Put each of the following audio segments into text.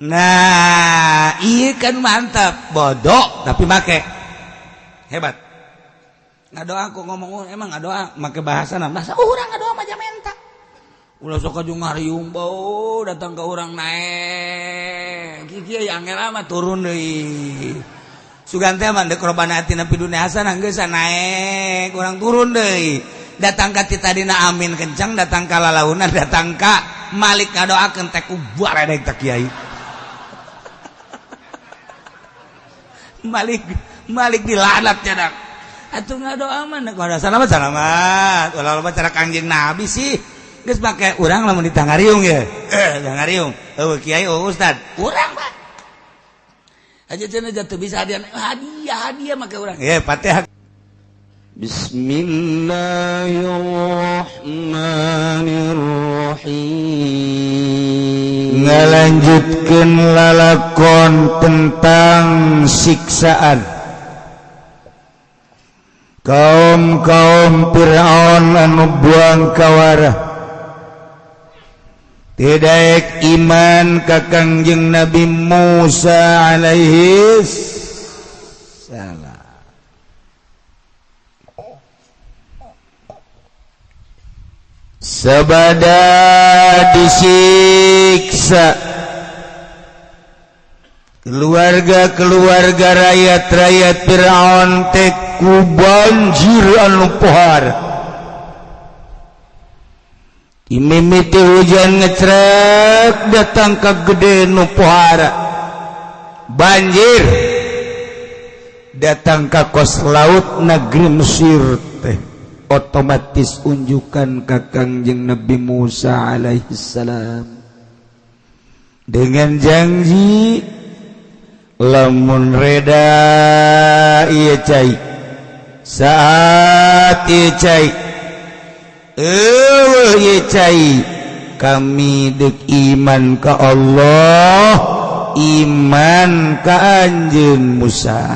Nah, iya kan mantap, bodoh tapi make hebat. Ngadoa aku ngomong, oh, emang ngadoa make bahasa, bahasa urang ngadoa mah menta. Ulah sok aju ngariung bau datang ke orang naik. Kieu angel amat turun deui. Sugan teh mah deuk robana atina fid dunya hasanah, geus naik, urang turun deui. Datang ka ti tadina amin kencang, datang ka lalaunan, datang ka Malik ngadoakeun teh ku baredeg ta kiai. Malik Malik dilaknat cadak. Atuh ngadoa mah nek salamat salamat. Ulah loba cara Kangjeng Nabi sih. Geus make urang lamun di tangariung ya. Tangariung. Eueuh kiai, eueuh ustad. Urang Pak. Aja cenah jatuh bisa hadiah hadiah hadiah make urang. Ye Fatihah. Bismillahirrahmanirrahim. Ngalanjutkeun lalakon tentang siksaan kaum-kaum Fir'aun anu buang kawarah, tidak iman ka Kangjeng Nabi Musa alaihi salam. Sabada disiksa keluarga-keluarga, rakyat-rakyat Fir'aun teh ku banjir anu pohara. Imimiti hujan ngecrek datang ke gede nu pohara, banjir datang ke kos laut negeri Mesir teh, otomatis unjukan ka Kangjeng Nabi Musa alaihi salam dengan janji lamun reda ieu cai, saat ieu cai, eueuh ieu cai, kami dek iman ka Allah, iman ka anjeun Musa.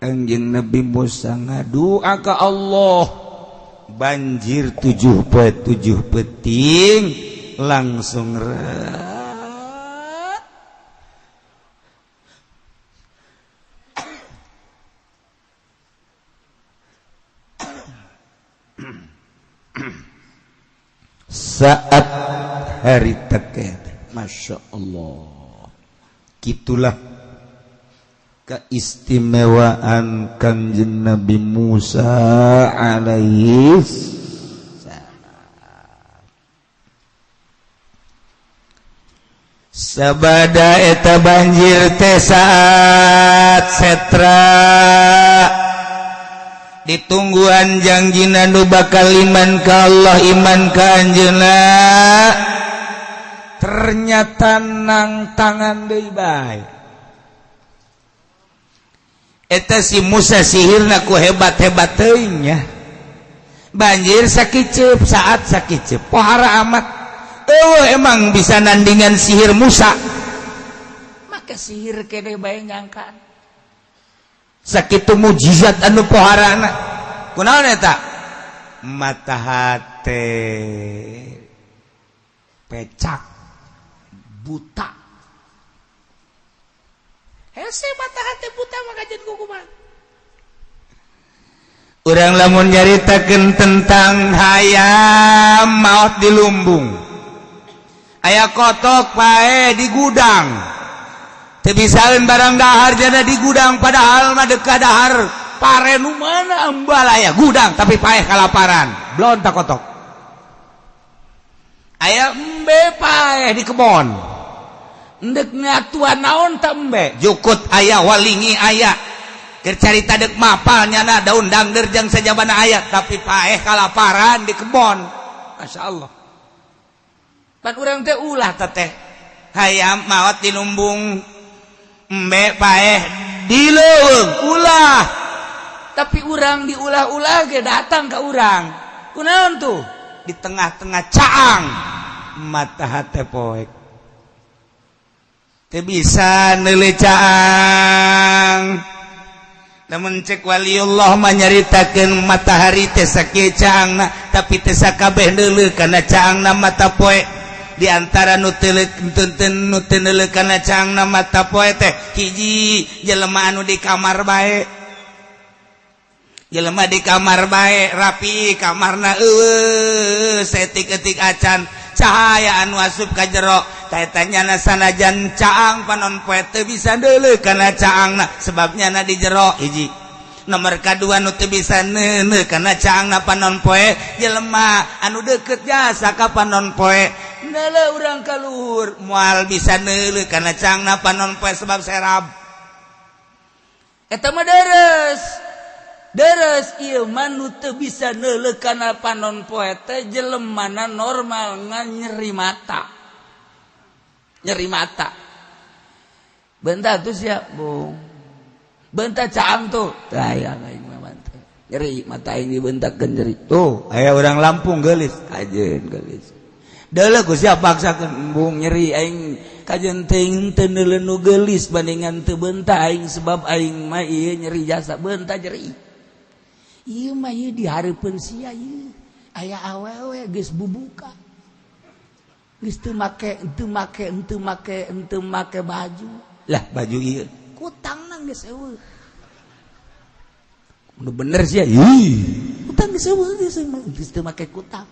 Kangjeng Nabi Musa ngadua ka Allah, banjir 7 poe 7 peting langsung ret. Saat hari teket, Masya Allah, gitulah keistimewaan Kangjeng Nabi Musa alaihi salam. Sabada eta banjir teh saat setra ditungguan jangjina nu bakal iman ka Allah, iman ka anjeunna, ternyata nang tangan deui bae. Eta si Musa sihirna ku hebat-hebat teuing nya. Banjir sakiceup, saat sakiceup pohara amat. Eueuh emang bisa nandingan sihir Musa. Maka sihir kene bae nyangkaan. Sakitu mujizat anu poharana. Kunaon eta? Mata hate pecak buta. Hese mata hati buta maka jadi kukuman. Urang lamun nyaritakeun tentang hayam maot di lumbung, aya kotok pae di gudang, teu bisaeun barang dahar jana di gudang, padahal mah deka dahar pare nu mana embal aya gudang tapi paeh kalaparan belon tak kotok. Aya embe paeh di kebon, endek ngatuan naon tak embe jukut aya, walingi aya, keur carita deuk mapal nyana daun dangder jeung sajabana aya tapi paeh kalaparan di kebon. Masya Allah, pan urang teh ulah teteh hayam maot di lumbung, embe paeh di leuweung ulah, tapi urang diulah-ulah ge datang ke urang kunaon tuh di tengah-tengah caang mata hate poek teu bisa neuleuh caang. Lamun cek waliullah mah nyaritakeun matahari teh sakieu caangna, tapi teh sakabeh neuleuh kana caangna mata poek. Di antara nu teu nu teu neuleuh kana caangna mata poe teh, hiji, jelema anu di kamar bae. Jelema di kamar bae, rapi kamarna, eueuh saeutik-eutik acan cahaya anu asup ka jero. Tanya sanajan caang panon poe teu bisa deuleuh kana caangna, sebabnya na di jero. Hiji. Nomor kedua, nu teu bisa neuleuh kana caangna panon poe, jelema anu deket jasa ka panon poe. Neuleuh urang ka luhur, moal bisa neuleuh kana caangna panon poe sebab serab. Eta mah deres deres. Ieu mah nu teu bisa neuleuh kana panon poe teh jelemana normal, ngan nyeri mata, nyeri mata. Bentar tuh siap, Bung. Bentar caang tuh. Tah ya, aing mah mantep. Nyeri mata aing dibentakkeun, nyeri. Tuh, aya urang Lampung geulis, kajeun geulis. Deuleuh ku siap paksakeun, embung, nyeri aing. Kajeun teuing teu neuleuh nu geulis bandingan teu beunta aing, sebab aing mah ieu nyeri jasa, beunta nyeri. Ieu mah ieu di hareupeun sia ieu. Aya awewe geus bubuka. Geus teu make, teu make, teu make, teu make baju. Lah, baju ieu kutang nang geus eueuh. Nu bener sih ya. Ih, kutang geus eueuh, geus geus teu make kutang.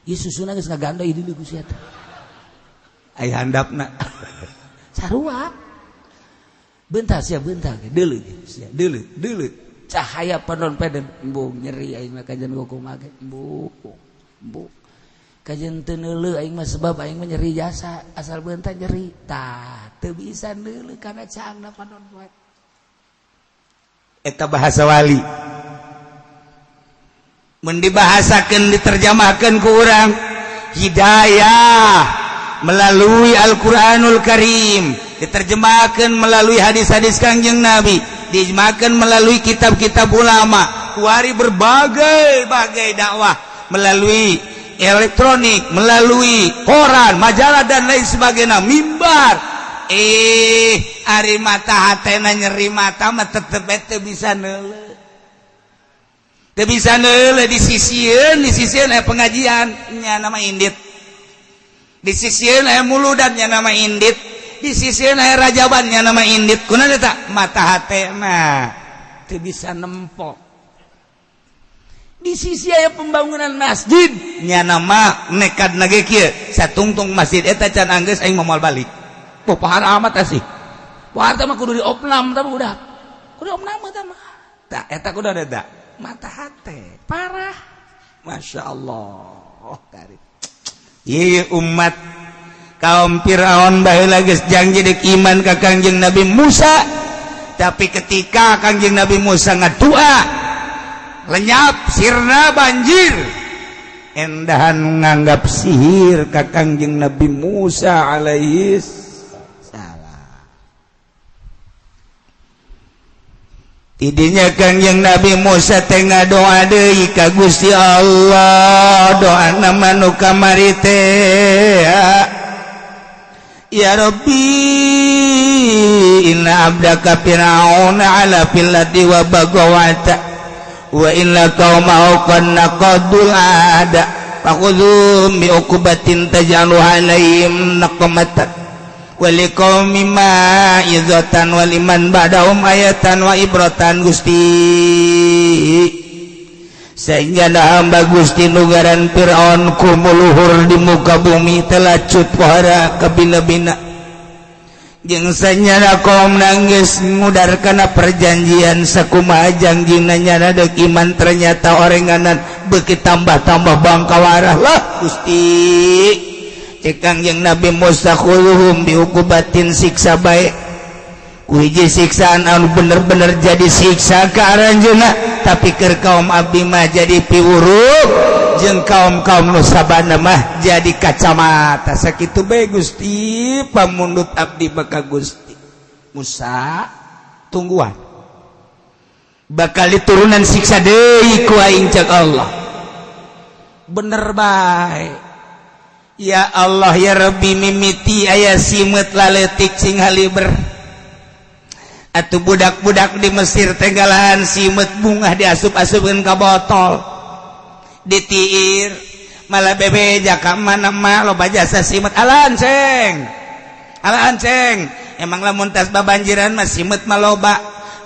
Ieu susuna geus ngagandoi deui ku sia teh. Aya handapna. Sarua. Bentar sia, bentar deuleuh sia, deuleuh, deuleuh. Cahaya panon peden, embung, nyeri aing mah. Kajeun kumaha ge, embung, embung. Kajeun teu neuleuh aing mah, sebab aing mah nyeri jasa, asal beunta nyeri. Tah, teu bisa neuleuh kana caangna panon poe. Eta bahasa wali. Mun dibahasakeun, diterjemahkeun ku urang, hidayah melalui Al-Qur'anul Karim, diterjemahkan melalui hadis-hadis Kangjeng Nabi, dijemahkan melalui kitab-kitab ulama, kuari berbagai-bagai dakwah melalui elektronik, melalui koran, majalah, dan lain sebagainya, mimbar. Ari mata hatena nyeri mata mah tetep teu bisa neuleuh, teu bisa neuleuh. Di sisieun aya pengajian, nya nama indit. Di sisieun aya muludan, nya nama indit. Di sisieun aya rajaban, nya nama indit. Kunaon eta? Mata hatena teu bisa nempo. Di sisi aya pembangunan masjid, nya nama nekad nage kieu, satungtung masjid eta can anggeus, aing moal balik. Oh, pahar amat sih. Pohar mah kudu diopnam tah, udah kudu opnam tah mah. Tah, eta kudu ada mata hate parah. Masya Allah, karib. Ieu umat kaum Fir'aun baheula geus janji dek iman ka Kangjeng Nabi Musa, tapi ketika Kangjeng Nabi Musa ngadua, lenyap, sirna, banjir. Endahan nganggap sihir ka Kangjeng Nabi Musa alaihi salam. Tidinya Kangjeng Nabi Musa teh ngadoa deui ka Gusti Allah. Doa nama nu kamari teh, "Ya Rabbi, inna abdaka fir'auna ala fil ardi wa bagawata wa inna qaumahu qad naqadul ada fakhudhum bi uqbatin taj'alu alaihim naqmatan wa liqaumi ma'izatan wa liman ba'dahum ayatan wa ibratan." Gusti, sehingga hamba Gusti nugaran Fir'aun kumuluhur di muka bumi, telacut pohara kabina-bina, jeung sanyana kaum nangis ngudar kana perjanjian. Sakumaha janjina nyana deuk iman, ternyata orenganan beuki tambah-tambah bangkawarah lah. Gusti, cek Kangjeng Nabi Musa, "Khuluhum biuqubatin," siksa bae ku hiji siksaan anu bener-bener jadi siksa ka aranjeunna, tapi keur kaum abdi mah jadi piwuruk, jeung kaum-kaum nu sabana mah jadi kacamata. Sakitu bae, Gusti, pamundut abdi maka. Gusti Musa, tungguan, bakal diturunan siksa deui ku aing, cek Allah. Bener bae. Ya Allah, ya Rabbi, mimiti aya simeut laletik sing haliber. Atau budak-budak di Mesir tegalan simeut, bungah, diasup-asupkeun ka botol, ditiir. Malah bebeja ka mana mah loba jasa simeut. Alaan ceng, alaan ceng. Emang lamun tas babanjiran mah simeut mah loba.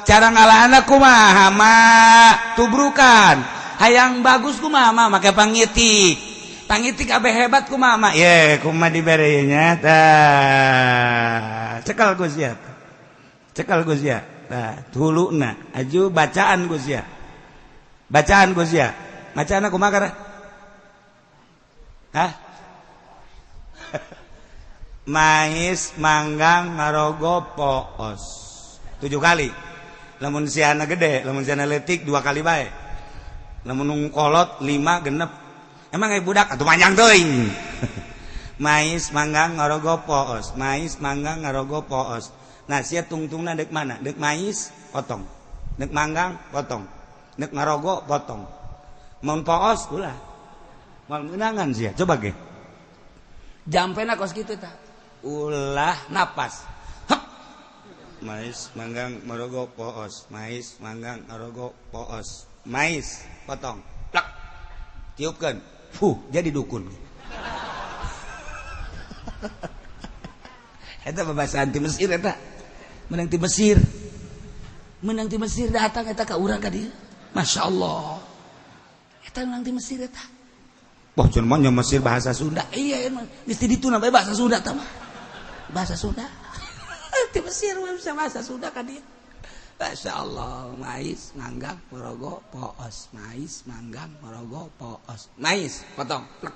Cara ngalahan kumaha mah? Tubrukan. Hayang bagus kumaha mah? Make pangitik. Pangitik abe hebat kumaha mah? Ye, kumaha dibere nya? Tah, cekal Gus ya, cekal Gus ya. Tah, huluna aju bacaan Gus ya, bacaan Gus ya. Bacaan kumaha kara? Hah? Mais, manggang, ngarogo, poos, tujuh kali. Lamun siana gede, lamun siana letik dua kali bae. Lamun nu kolot lima, genep. Emang kayak budak atau panjang teuing. Mais, manggang, ngarogo, poos, mais, manggang, ngarogo, poos. Nah, sia tungtungna dek mana? Dek mais potong, dek manggang potong, dek ngarogo potong, mun poos ulah, moal meunangan sia. Coba ge jampena kos kitu tah, ulah napas. Hep. Mais, manggang, ngarogo, poos, mais, manggang, ngarogo, poos. Mais potong, plak, tiupkan, fuh, jadi dukun. Eta babasaan ti Mesir, eta menang ti Mesir, menang ti Mesir. Datang eta ka urang ka dieu. Masya Allah, eta menang ti Mesir eta. Wah, cenah mah Mesir bahasa Sunda. Iya, emang mesti dituna bae bahasa Sunda tah mah. Bahasa Sunda. Ti Mesir mah bisa bahasa Sunda ka dieu. Masya Allah, mais, manggang, morogo, poos, mais, manggang, morogo, poos, mais, potong, plek.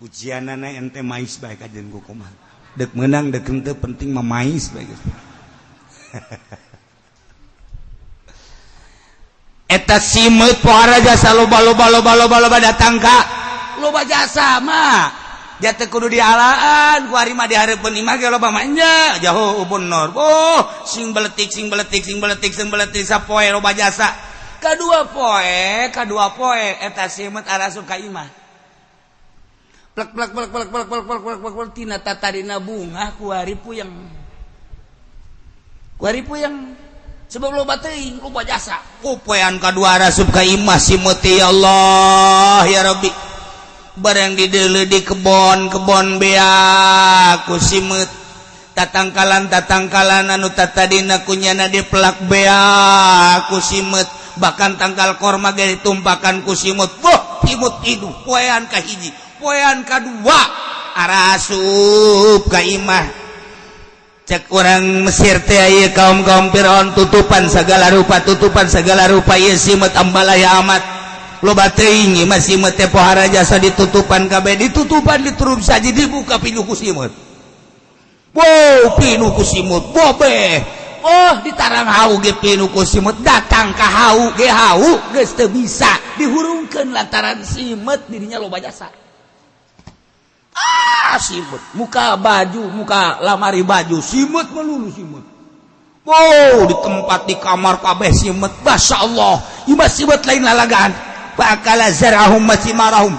Ujianana ente mais bae kajen ku kumaha. Dek menang dek henteu, penting mah mais bae geus. Eta simeut pohara jasa loba loba loba loba loba, datang ka loba jasa mah. Jatuh kudu dialaan ku ari mah, dihareupeun imah ge loba mah nya jauh bener. Oh, sing beletik, sing beletik, sing beletik, sing beletik, sapoe loba jasa. Kadua poe, kadua poe eta simeut arasup ka imah. Plek plek plek plek plek plek plek plek plek plek. Tina tatadina bungah, kuari puyeng, kuari puyeng sebab loba teuing, loba jasa. Poean kadua arasup ka imah simeut. Ya Allah, ya Rabbi, barang dideuleu di kebon, kebon beak ku simeut, tatangkalan tatangkalan anu tatadina kunyana dipelak beak ku simeut, bahkan tangkal korma ge ditumpakan ku simeut. Boh, imut hidup. Poean ka hiji, poean kadua arasup ka imah. Cek orang Mesir teh ieu kaum-kaum Firaun, tutupan segala rupa, tutupan segala rupa ieu simeut, ambalaya amat loba teuing. Imah simeut teh pohara jasa, ditutupan kabeh, ditutupan, diturup saja, dibuka pinuh ku simeut. Wow, pinuh ku simeut bobeh. Oh, ditarang hau ge pinuh ku simeut. Datang ka hau ge, hau geus teu bisa dihurungkeun lantaran simeut dirinya loba jasa. Ah, simeut muka baju, muka lamari baju simeut melulu simeut. Wow, di tempat, di kamar kabeh simeut. Masya Allah, imah simeut lain lalagaan. Bakala zarahum masimarahum,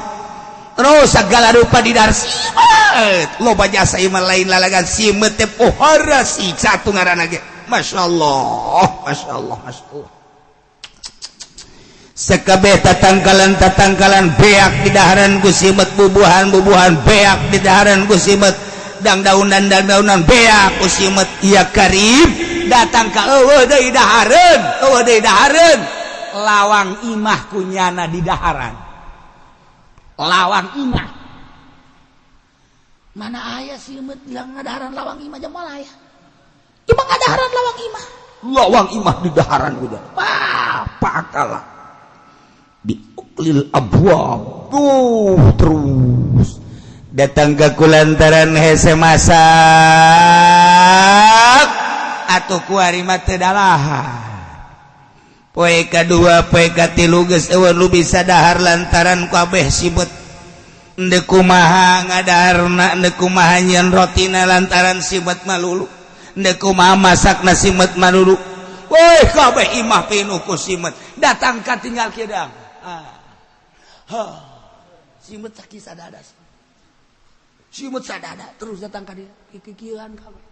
terus segala rupa di dar simeut loba jasa. Imah lain lalagan simeut teh, pohara siksa satu ngaranna ge. Masya Allah, Masya Allah, Masya Allah. Sekabeh tatangkalan tatangkalan beak di daharan ku simeut, bubuhan bubuhan beak di daharan ku simeut, dang daunan dang daunan beak ku simeut. Ya karib, datang ka eueuh deui dahareun, eueuh deui dahareun. Lawang imah kunyana di daharan, lawang imah. Mana aya simeut bilang ngadaharan lawang imah? Jam aya imah ngadaharan lawang imah, lawang imah di daharan udah. Pakala diuklil abwab. Tuh, terus datang ke kulantaran hese masak atau kuari mah teu dalahan. Poe kadua, poe katilu geus eueuh nu bisa dahar lantaran kabeh simeut. Endek kumaha ngadaharna, endek kumaha nyieun rotina lantaran simeut malulu, endek kumaha masakna simeut malulu. Woi, kabeh imah pinuh ku simeut. Datang ka tinggal kieu dang. Ah. Ha. Simeut sakit sadada. Simeut sadada terus datang ka dia. Kikieuan kabeh.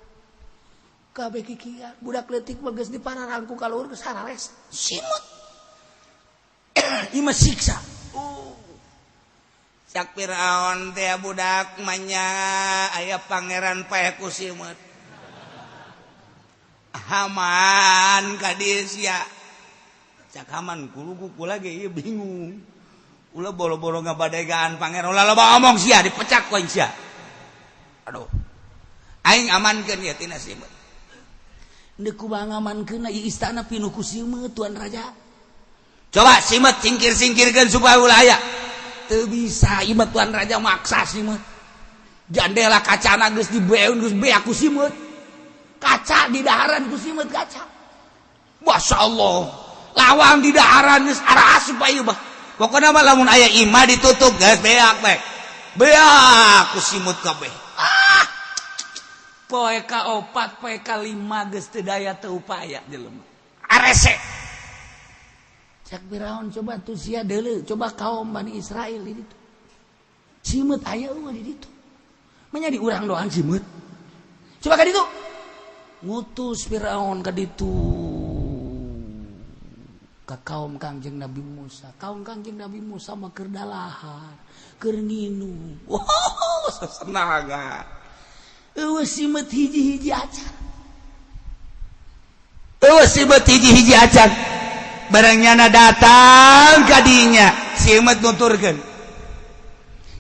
Kabeh kikieuan. Budak leutik mah geus dipararangku ka luhur geus harares. Simeut. Imah siksa. Oh. Cak Firaun teh, "Budak, manya aya pangeran paeh ku simeut." Haman ka dieu sia. Cak Haman, "Kuluku lagi ieu bingung. Ulah boro-boro ngabadegaan pangeran, ulah loba omong sia, dipecak ku aing sia. Aduh. Aing amankeun ieu tina simeut." Deuk kumaha ngamankeun ieu istana pinuh ku simeut, tuan raja? Coba simeut singkir-singkirkeun supaya ulah aya. Teu bisa ieu mah, tuan raja, maksa simeut. Jandela kacana geus dibeun, geus beak ku simeut. Kaca di daharan ku simeut kaca. Masya Allah. Lawang di daharan geus arasup ieu mah. Pokokna mah lamun aya imah ditutup geus beak bae. Beak ku simeut kabeh. Ah. Poe ka opat, poe ka lima geus teu daya teu upaya jelema. Arese. Cak Firaun, "Coba tuh sia deuleu, coba kaum Bani Israel di ditu. Simeut aya eueuh di ditu. Manya di urang doang simeut. Coba ka ditu." Ngutus Firaun ka ditu. Ka kaum Kangjeng Nabi Musa. Kaum Kangjeng Nabi Musa mah keur dalahar, keur nginum. Wow, sasenaga. Eueuh simeut hiji-hiji acan. Eueuh simeut hiji-hiji acan. Barang nyana datang kadinya, simeut nuturkeun.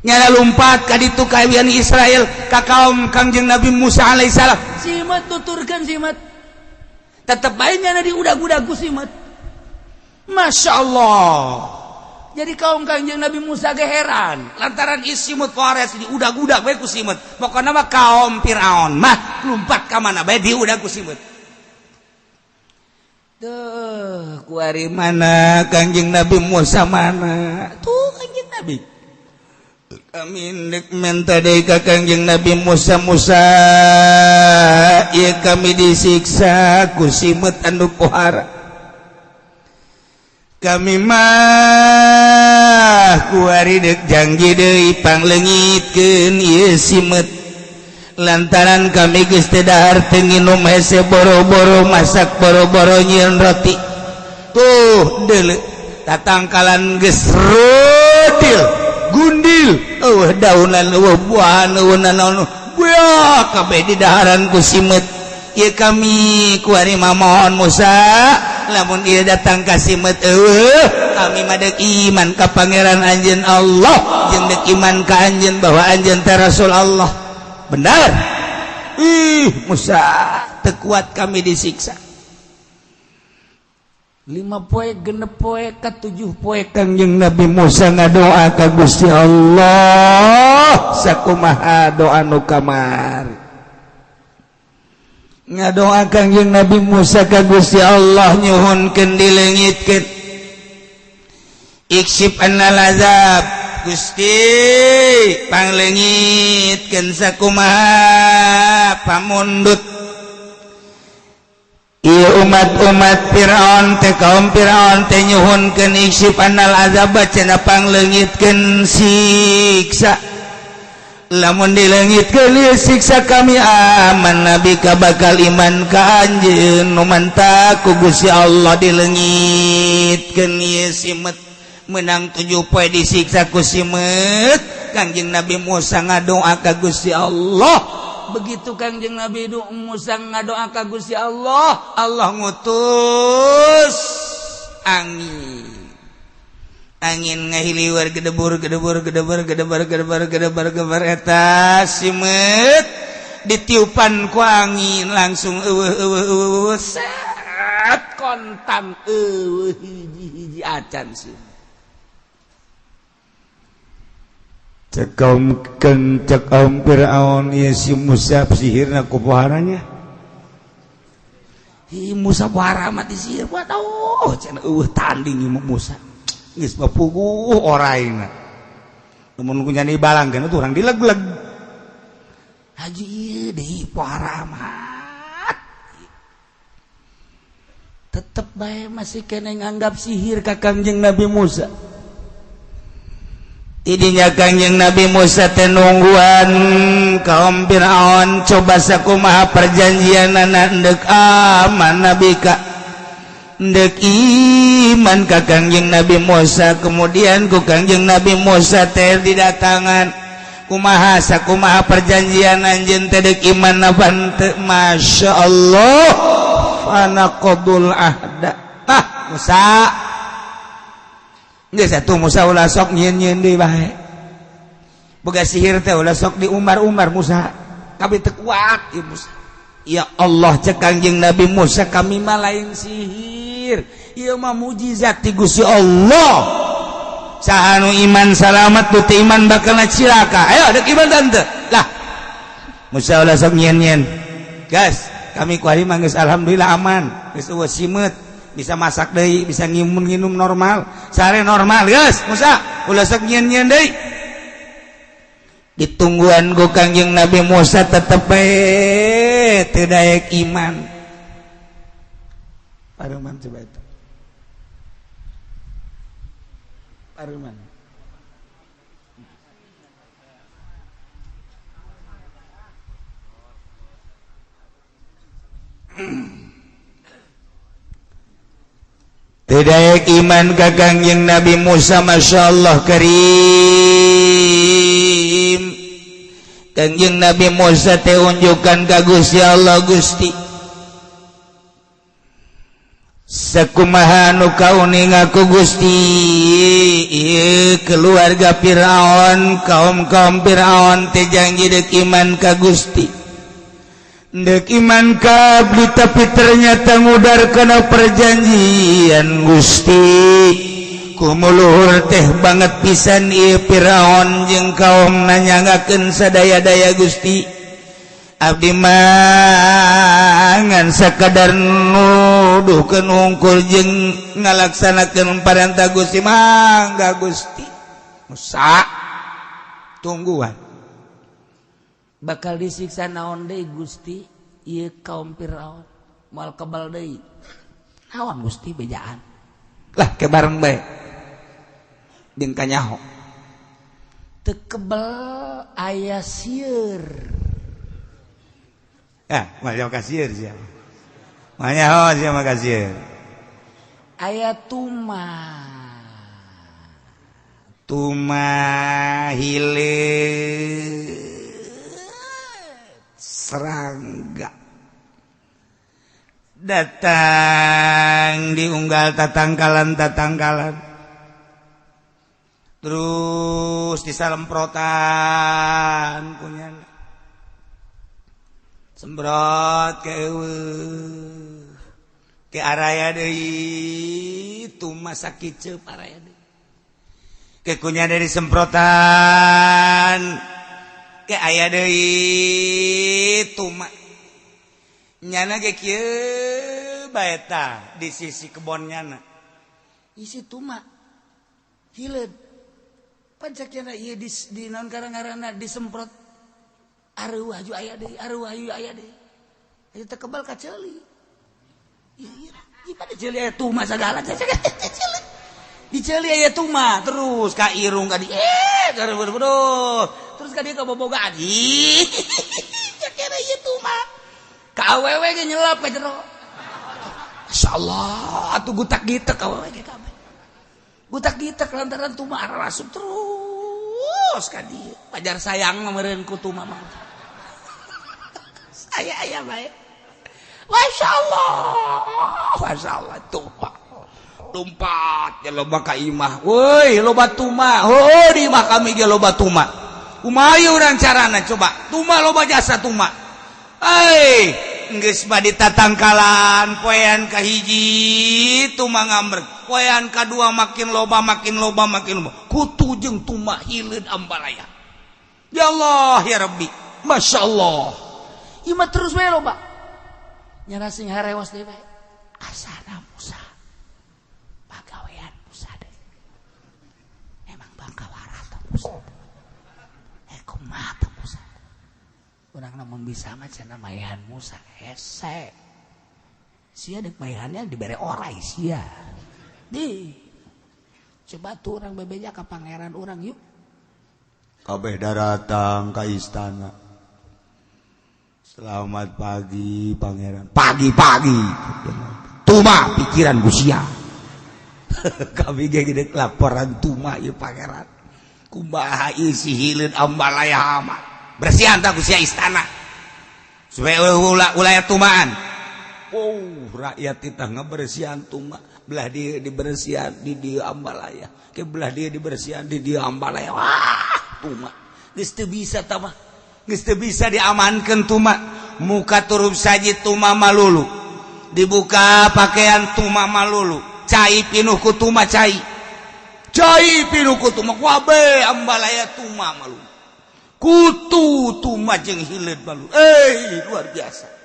Nyana lumpat ka ditu ka Bani Israel, ka kaum Kangjeng Nabi Musa alaihissalam. Simeut nuturkeun simeut. Tetep bae nyana diudag-udag ku simeut. Masya Allah. Jadi kaum Kangjeng Nabi Musa ge heran lantaran simeut Fares diudag-udag bae ku simeut. Pokokna mah kaum Firaun mah lumpat ka mana bae diudag ku simeut. Tuh, kuari mana Kangjeng Nabi Musa, mana? Tuh Kangjeng Nabi. Kami dek menta deui ka Kangjeng Nabi Musa, "Musa, ieu kami disiksa ku simeut anu pohara. Kami mah kuari dek janji deui, pangleungitkeun ieu simeut, lantaran kami geus teu dahar, teu nginum, hese boro-boro masak, boro-boro nyieun roti. Tuh deuleu, tatangkalan geus rodil gundil, eueuh daunan, eueuh buahan, eueuh nanaon, buah kabeh di daharan ku simeut. Ieu kami kuari mamohon, Musa, lamun ieu datang ka simeut eueuh, kami mah deuk iman ka pangeran anjeun Allah, jeung deuk iman ka anjeun bahwa anjeun teh Rasul Allah." Benar. Ih, Musa, teu kuat kami disiksa. 5 poe, 6 poe, ka 7 poe Kangjeng Nabi Musa ngadoa ka Gusti Allah. Sakumaha doa nu kamari ngadoa Kangjeng Nabi Musa ka Gusti Allah, nyuhunkeun dileungitkeun, "Iksyif annal azab, Gusti, pangleungitkeun sakumaha pamundut ieu umat-umat Firaun teh." Kaum Firaun teh nyuhunkeun, "Iksyif annal azab," cenah, "pangleungitkeun siksa. Lamun dileungitkeun ieu siksa, kami amanna bika, bakal iman ka anjeun." Nu mantak ku Gusti Allah dileungitkeun ieu simeut. Menang 7 poe disiksa ku simeut, Kangjeng Nabi Musa ngadoa ka Gusti Allah. Begitu Kangjeng Nabi Musa ngadoa ka Gusti Allah, Allah ngutus angin. Angin ngahiliwar, gedebur gedebur gedebur gedebur gedebur gedebur gedebur, eta simeut ditiupan ku angin langsung eueuh eueuh eueuh, set, kontan eueuh hiji-hiji acan sih. Cek kaum cek kaum Fir'aun, "Ieu si Musa sihirna ku poharanya. Hi Musa pohara mati sihir." "Waduh," cenah, "eueuh tanding ieu Musa. Geus bapuguh oraina. Lamun ku nyani balangkeun tuh urang dileg-leg." Haji ieu deui pohara amat. Tetep bae masih kene nganggap sihir ka Kangjeng Nabi Musa. Tidinya Kangjeng Nabi Musa teh nungguan kaum Fir'aun, coba sakumaha perjanjian anak ndek amanna bika. Ndek iman ka Kangjeng Nabi Musa, kemudian ku Kangjeng Nabi Musa teh didatangan, kumaha sakumaha perjanjian anjeun teh, dek iman apa henteu? Masya Allah, fanaqadul ahda. Ah, Musa, geus atuh Musa, ulah sok nyieun-nyieun deui bae. Boga sihir teh ulah sok diumbar-umbar, Musa. Kami teu kuat ieu, Musa. Ya Allah, cek Kangjeng Nabi Musa, kami mah lain sihir, ieu mah mujizat ti Gusti Allah. Saha nu iman salamat, nu teu iman bakal cilaka. Ayo, dek iman tante lah. Musa, ulah sok nyieun-nyieun. Gas, kami kuari mah geus alhamdulillah aman, geus eueuh simeut, bisa masak deui, bisa nginum normal, sare normal. Geus Musa, ulah sok nyieun-nyieun deui. Ditungguan ku Kangjeng Nabi Musa, tetep bae teu daek iman. Paruman, coba itu paruman. Teu daek iman ka Kangjeng Nabi Musa. Masya Allah karim, Kangjeng Nabi Musa teh unjukan ka Gusti Allah, Gusti, sakumaha nu kauninga ku Gusti, ieu keluarga Firaun, kaum-kaum Firaun teh janji dek iman ka Gusti, dek iman ka abdi, tapi ternyata ngudar kana perjanjian. Gusti, kumuluhur teh banget pisan ieu Firaun jeung kaum, nanyangakeun sadaya-daya. Gusti, abdi mah ngan sakadar nuduhkeun hungkul jeung ngalaksanakeun parentah Gusti. Mangga Gusti. Musa, tungguan. Bakal disiksa naon deui, Gusti, ieu kaum Firaun? Moal kebal deui naon, Gusti, bejaan? Lah, ke bareng bae jeung kanyaho. Teu kebal, aya sieur. Ah, moal kasieur sia. Moal nyaho sia mah kasieur. Aya tuma. Tuma hilir serangga datang diunggal tatangkalan tatangkalan, terus disalemprotan punya semprot ke ke araya deui, tuma sakiceup araya deui, ke kunya dari semprotan ke aya deui tuma. Nyana ge kieu bae tah di sisi kebon nyana isi tuma hileud pancakna ieu di naon karang-ngaranna, disemprot areuh aju aya deui, areuh aju aya deui. Aya teu kebal ka ceuli ieu ieu pada ceuli aya tuma sagala. Di ceuli aya tuma terus ka irung, ka di terus ka dia ka boboga adi kira ieu tuma ka awewe ge nyelap ka jero. Masyaallah atuh, gutak gitek awewe ge kabeh gutak gitek lantaran tuma arasup terus ka dieu. Pajar sayang meureun ku tuma mah saya aya bae. Masya Allah, Masya Allah, tuma lompat ya loba ka imah. Woi, loba tuma. Oh, di imah kami ge loba tuma. Kumaha urang carana coba? Tuma loba jasa tuma. Euy, geus mah ditatangkalan poean kahiji tuma ngamrek, poean kadua makin loba, makin loba, makin loba, kutu jeung tuma hileud ambalaya. Ya Allah ya Rabbi, Masya Allah, ieu mah terus bae loba. Nyana sing harewas deui bae asana Musa pagawean Musa deui. Emang bangka waras Musa, kumaha Musa? Urang namun bisa mah cenah mayan Musa hese sia, dek mayannya dibere orai sia. Di coba tuh urang bebeja ka pangeran urang yuk. Kabeh daratang ka istana. Selamat pagi, pangeran. Pagi-pagi. Tuma pikiran ku sia. Kami ge gede laporan tuma ieu pangeran. Kumaha ieu si hileud ambalaya amat. Bersihan tah ku sia istana. Supaya ulah ulah tumaan. Oh, rakyat kita ngebersihan tuma, belah dia dibersihan di dia ambalaya. Ke belah dia dibersihan di dia ambalaya. Wah, tuma. Geus teu bisa tah mah. Geus teu bisa diamankeun tuma. Muka turub saji tuma malulu. Dibuka pakaian tuma malulu. Cai pinuh ku tuma cai. Cai pinuh ku tuma wabe ambalaya tuma malulu. Kutu tuma jeung hileud malulu. Eh, luar biasa.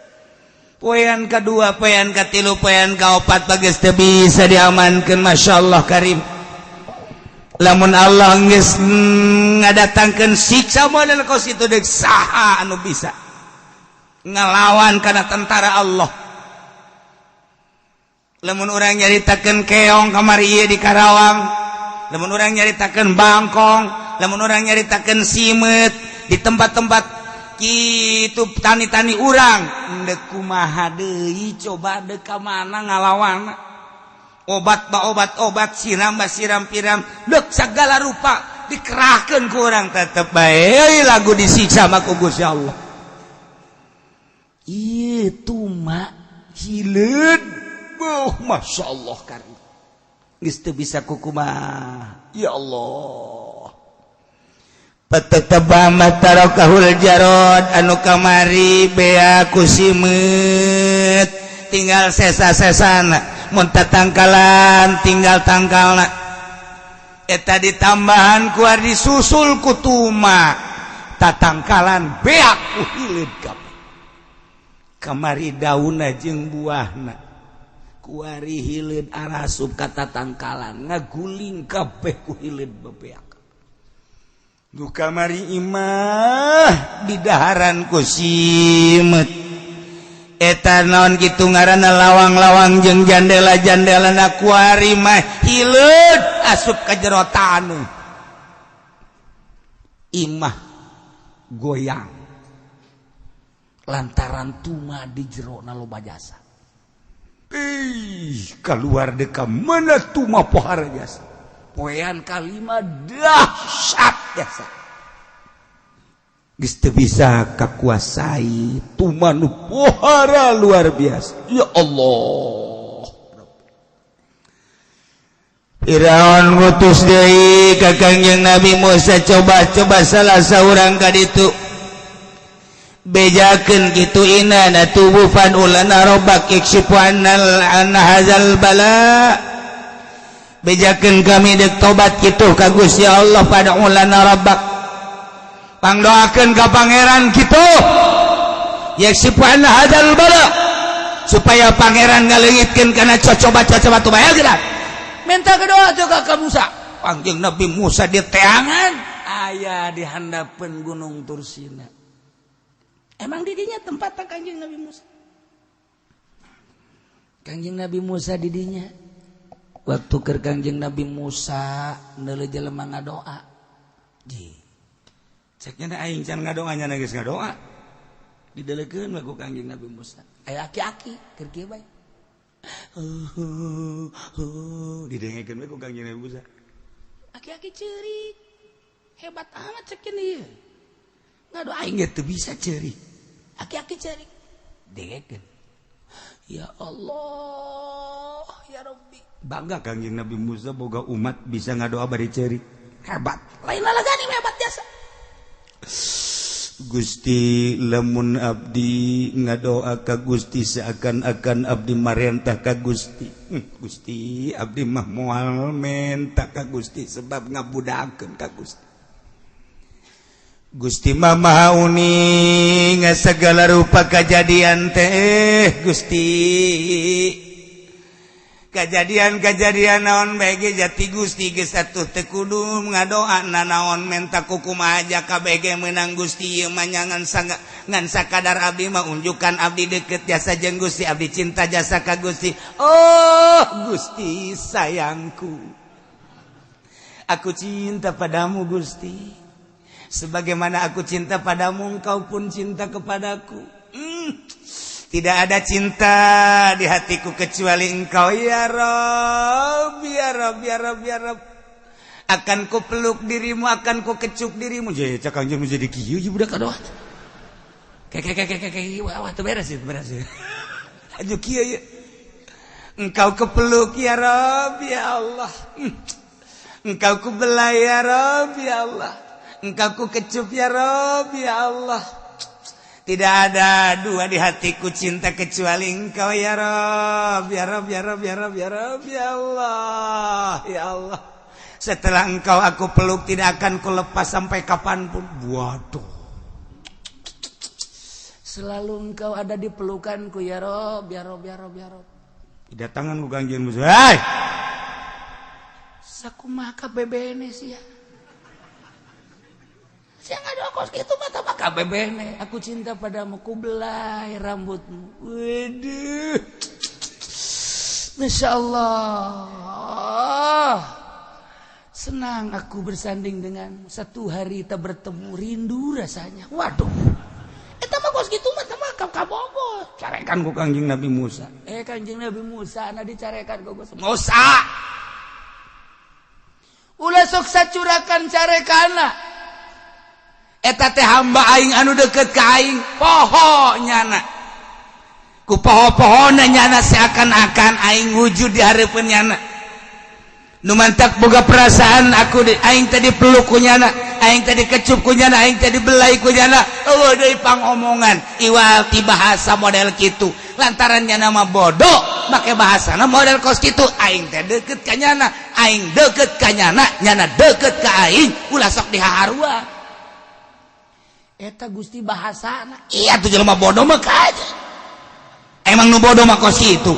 Poean kedua, poean katilu, poean kaopat bagus teu bisa diamankeun, Masya Allah karim. Lamun Allah geus ngadatangkeun siksa model kos itu, deuk saha anu bisa ngalawan kana tentara Allah? Lamun urang nyaritakeun keong kamari ieu di Karawang, lamun urang nyaritakeun bangkong, lamun urang nyaritakeun simeut di tempat-tempat kitu tani-tani urang, deuk kumaha deui coba, deuk ka mana ngalawan? Obat ba obat obat, siram ba siram piram, deuk segala rupa dikerahkeun ku urang, tetep bae lagu disiksa mah ku Gusti Allah. Ieu tuma hileud, oh, Masya Allah karim, geus teu bisa kukumaha, ya Allah. Patetebah tarakahul jarod, anu kamari bea ku simeut tinggal sesa-sesana, mun tatangkalan tinggal tangkalna, eta ditambahan kuar disusul ku tuma, tatangkalan beak ku hileud kabeh. Kamari daunna jeung buahna, kuari hileud arasup ka tatangkalan, ngaguling kabeh ku hileud bebeak. Nu kamari imah didaharan ku simeut, eta naon kitu ngaranna, lawang-lawang jeung jandela-jandela na, kuari mah hileud asup ka jero taneuh, imah goyang lantaran tuma di jero na loba jasa. Ih, keluar deka mana tuma pohara jasa. Poean kalima dahsyat jasa. Geus teu bisa kakuasai tuma nu pohara luar biasa. Ya Allah. Firaun ngutus deui ka Kangjeng Nabi Musa, coba-coba salah saurang ka ditu bejakeun kitu, inna natubu fad'u lana rabbak yakshifu annal an hadzal bala. Bejakeun kami dek tobat kitu ka Gusti Allah, fad'u lana rabbak, pangdoakeun ka pangeran kitu, yakshifu anna hadzal bala, supaya pangeran ngaleungitkeun kana cocoba-cocoba tu bae geura. Minta ke doa tuh ka Musa. Kangjeng Nabi Musa di teangan aya di handapeun Gunung Tursina. Emang didinya tempat Kangjeng Nabi Musa. Kangjeng Nabi Musa didinya. Waktu keur Kangjeng Nabi Musa neuleuh jelema ngadoa. Ji. Ceknya aing can ngadoa, nya geus ngadoa. Dideleukeun we ku Kangjeng Nabi Musa. Aya aki-aki keur kieu bae. Didengekeun we ku Kangjeng Nabi Musa. Aki-aki ceurik. Hebat amat cekin ieu. Ngadoa aing ge teu bisa ceurik. Aki-aki ceurik. Dengekeun. Ya Allah, ya Rabbi. Bangga Kangjeng Nabi Musa boga umat bisa ngadoa bari ceurik. Hebat. Lain lalagani hebat jasa. Gusti, lamun abdi ngadoa ka Gusti seakan-akan abdi marentah ka Gusti. Gusti, abdi mah moal menta ka Gusti sebab ngabudakeun ka Gusti. Gusti mah maha uning segala rupa kejadian teh. Gusti, kejadian-kejadian naon bae jati Gusti geus atuh teu kudu ngadoa nanaon menta kukumaha aja kabeh menang Gusti. Ieu mah ngan ngan sakadar abdi mah unjukan abdi deket jasa jeung Gusti, abdi cinta jasa ka Gusti. Oh Gusti sayangku, aku cinta padamu Gusti, sebagaimana aku cinta padamu engkau pun cinta kepadaku. Tidak ada cinta di hatiku kecuali Engkau, ya Rob, ya Rob, ya Rob, ya Rob. Akan ku peluk dirimu, akan ku kecup dirimu. Jadi cak Kangjeng jadi kieu ieu budak kadoa. Kayak kayak kayak kayak, wah wah, teu beres ya, beres ya. Aju kieu ya. Engkau kepeluk, ya Rob, ya Allah. Engkau ku belai, ya Rob, ya Allah. Engkau ku kecup, ya Rob, ya Allah. Tidak ada dua di hatiku cinta kecuali Engkau, ya Rob, ya Rob, ya Rob, ya Rob, ya Rob, ya Allah, ya Allah. Setelah Engkau aku peluk, tidak akan ku lepas sampai kapanpun. Waduh. Selalu Engkau ada di pelukanku, ya Rob, ya Rob, ya Rob, ya Rob. Didatangan ku Kangjeng Musa. Hei! Sakumaha kabebene sia? Sia ngadoa kos kitu mah mah kabebene. Aku cinta padamu, ku belai rambutmu. Waduh. Masya Allah. Senang aku bersanding denganmu. Satu hari tak bertemu, rindu rasanya. Waduh. Eta mah kos kitu mah mah kabogo. Carekan ku Kangjeng Nabi Musa. Eh, Kanjeng Nabi Musa na dicarekan ku Gusti. Musa. Ulah sok sacurakan carekana. Eta teh hamba aing anu deket ka aing, poho nyana. Ku poho-pohona nyana seakan-akan aing wujud di hareupeun nyana. Nu mantak boga perasaan aku di, aing tadi peluk ku nyana, aing tadi kecup ku nyana, aing tadi belai ku nyana. Eueuh deui pangomongan iwal ti bahasa model kitu. Lantaran nyana mah bodoh, make bahasana model kos kitu. Aing teh deket ka nyana, aing deket ka nyana, nyana deket ka aing, ulah sok dihaharua. Eta Gusti bahasana. Iya tuh, jelema bodoh mah aja. Emang nu bodoh mah kos kitu.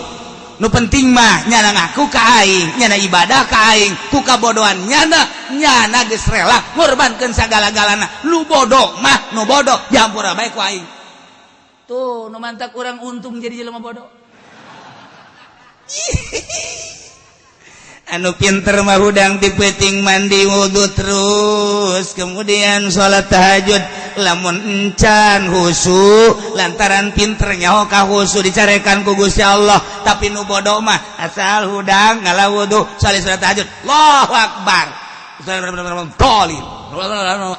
Nu penting mah nyana ngaku ka aing, nyana ibadah ka aing, ku kabodohan nyana, nyana geus rela ngorbankeun sagala-galana. Nu bodoh mah nu bodoh, dihampura bae ku aing. Tuh, nu mantak kurang untung jadi jelema bodoh. Anu pinter mah hudang ti peuting mandi wudhu terus kemudian sholat tahajud, lamun encan husu lantaran pinter nyaho ka husu dicarekan ku Gusti Allah. Tapi nu bodoh mah asal hudang ngala wudhu, salat tahajud, Allahu akbar, dolin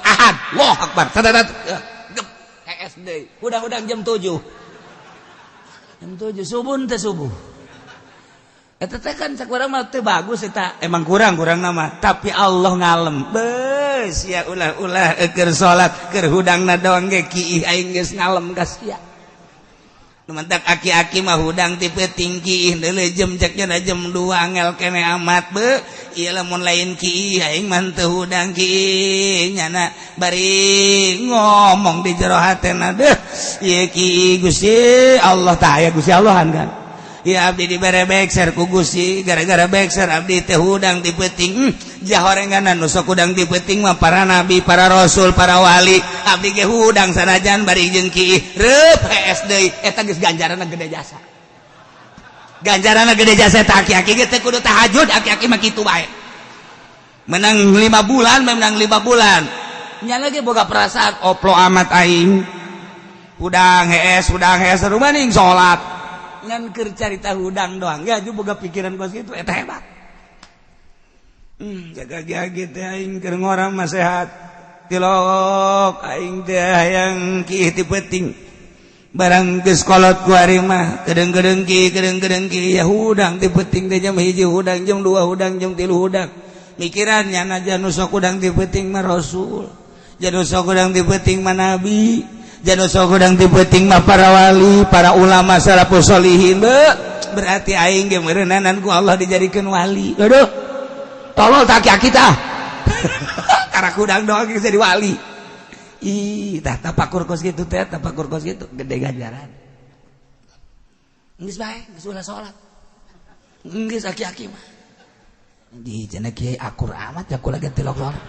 ahad, Allahu akbar. SD hudang-hudang jam 7, jam 7 subuh teh, subuh. Eta teh kan cak urang mah teu bagus eta. Emang kurang kurang nama, tapi Allah ngalem beus ya, ulah-ulah keur salat keur hudangna doang ge kiih, aing geus ngalem ka sia. Nu mantak aki-aki mah hudang ti peuting kiih deuleu jam, cek nya jam 2 angel kene amat be. Ieu lamun lain kiih aing mah teu hudang kiih. Nyana bari ngomong di jero hatena, deuh ieu kiih Gusti Allah tah aya Gusti Allahan kan. Ya, abdi dibere bekser ku Gusti, gara-gara bekser abdi teh hudang ti peuting. Jahorenganan nu sok hudang ti peuting mah para nabi, para rasul, para wali. Abdi ge hudang sanajan bari jeung kiih reup hees deui. Eta geus ganjaranna gede jasa, ganjaranna gede jasa. Eta aki-aki ge teu kudu tahajud, aki-aki mah kitu bae menang 5 bulan, menang 5 bulan. Nyana ge boga perasaan. Oplo amat aing hudang hees, hudang hees maning salat. Ngan keur carita hudang doang ya ju boga pikiran kos kitu, eta hebat. Jaga gitu aing keur ngora mah sehat tilok aing teh hayang kiih ti peuting. Barang geus kolot ku ari mah kedeng-kedeng ki, kedeng-kedeng ki ya. Hudang ti peuting teh jam 1 hudang, jam 2 hudang, jam 3 hudang. Mikiran nyana nu sok hudang ti peuting mah rasul, nu sok hudang ti peuting mah nabi, nu sok hudang ti peuting mah para wali, para ulama salafus solihin. Be, berarti aing ge meureunanan ku Allah dijadikeun wali. Aduh, tolol tak aki tah karena hudang doang geus jadi wali. Ih, tah tapakur kos kitu teh, tapakur kos kitu gede ganjaran. Geus bae, geus ulah salat. Geus aki-aki mah. Di cenah kiai akur amat ya kula ge tilok salat.